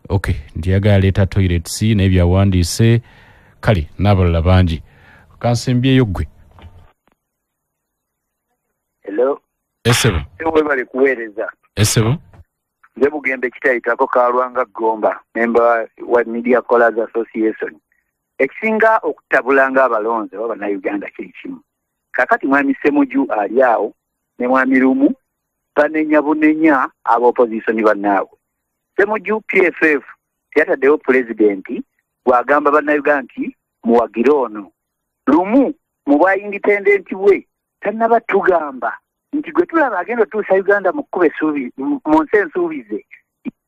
Okay, ndiyagala leeta toilets naye byawandiise. Kale n'abalala bangi, kansembyeyo ggwe. Hello. Esebo. Webale kuweereza. Esebo. Nze Bugembe Kitayitako Kalwanga Gomba, member wa Media Callers Association. Ekisinga okutabula ng'abalonzi oba bannayuganda kiri kimu. Kaakati mwami Ssemuju ali awo ne mwami Lumu banenya bunenya aba opposition bannaabwe. Ssemuju PFF yataddewo pulezidenti bw'agamba bannayuganda nti muwagire ono. Lumu mu bwa independent bwe tannaba tugamba nti gwe tulaba agenda otuusa Uganda mu kkuba essuubi mu nsi ensuubize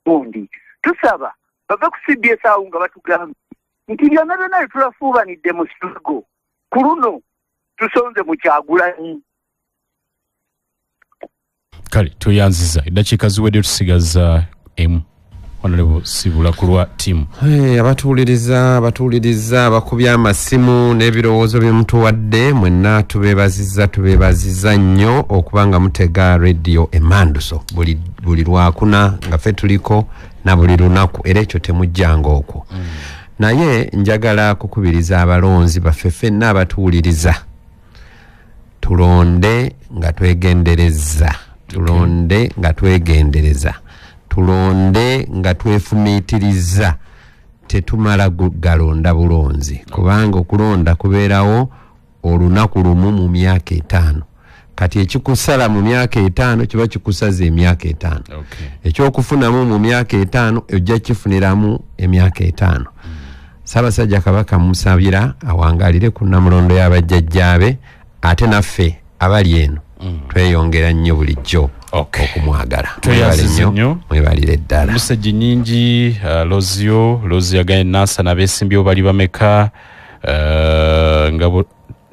gundi. Tusaba bave ku CBS awo nga batugamba nti byonna byonna bye tulafuubanidde mu struggle ku luno tusonze mu Kyagulanyi. Kale tuyanziza, eddakiika ziwedde, tusigaza emu. Honorable Sibula ku lwa ttiimu. Abatuwuliriza abakubye amasimu n'ebirowoozo bye mutuwadde mwenna tubeebazizza nnyo okuba nga mutega radio Emanduso buli lwakuna nga ffe tuliko na buli lunaku, era ekyo temujjanga okwo. Naye njagala kukubiriza abalonzi baffe ffenna abatuwuliriza, tulonde nga twegendereza, tulonde nga twegendereza, tulonde nga twefumiitiriza, tetumala galonda bulonzi, kubanga okulonda kubeerawo olunaku lumu mu myaka 5. Kati ekikusala mu myaka 5 kiba kikusaza emyaka 5. Ekyokufunamu mu myaka 5 ojja kifuniramu emyaka 5. Ssaabasajja Kabaka musabira awangalire ku nnamulondo y'abajjajjaabe, ate naffe abali eno tweyongera nnyo bulijjo okumwagala. Tweyanziza nnyo, mwebalire ddala. Musajja nnyingi Lozio yagambye Nansa n'abeesimbyewo bali bameka, nga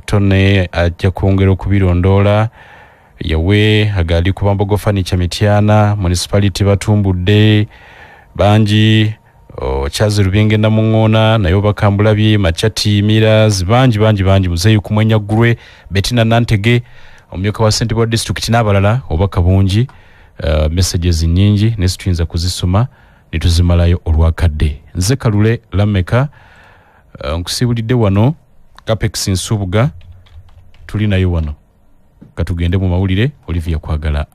Tone ajja kwongera okubirondoola. Yawe agali ku Bambogo Furniture Mityana municipality batumbudde bangi. Chazi Rubinge Namuŋŋoona naye Bakambulabye, Machati Miras, bangi bangi bangi. Muzeeyi Kumwenya Ggulwe, Bettina Nantege omumyuka wa ssentebe wa disitulikiti n'abalala obubaka bungi, messages nnyingi naye situyinza kuzisoma ne tuzimalayo olwakadde. Nze Kalule Lameka, nkusiibulidde wano. Capex Nsubuga tuli nayo wano, katugende mu mawulire. Olivia Kwagala.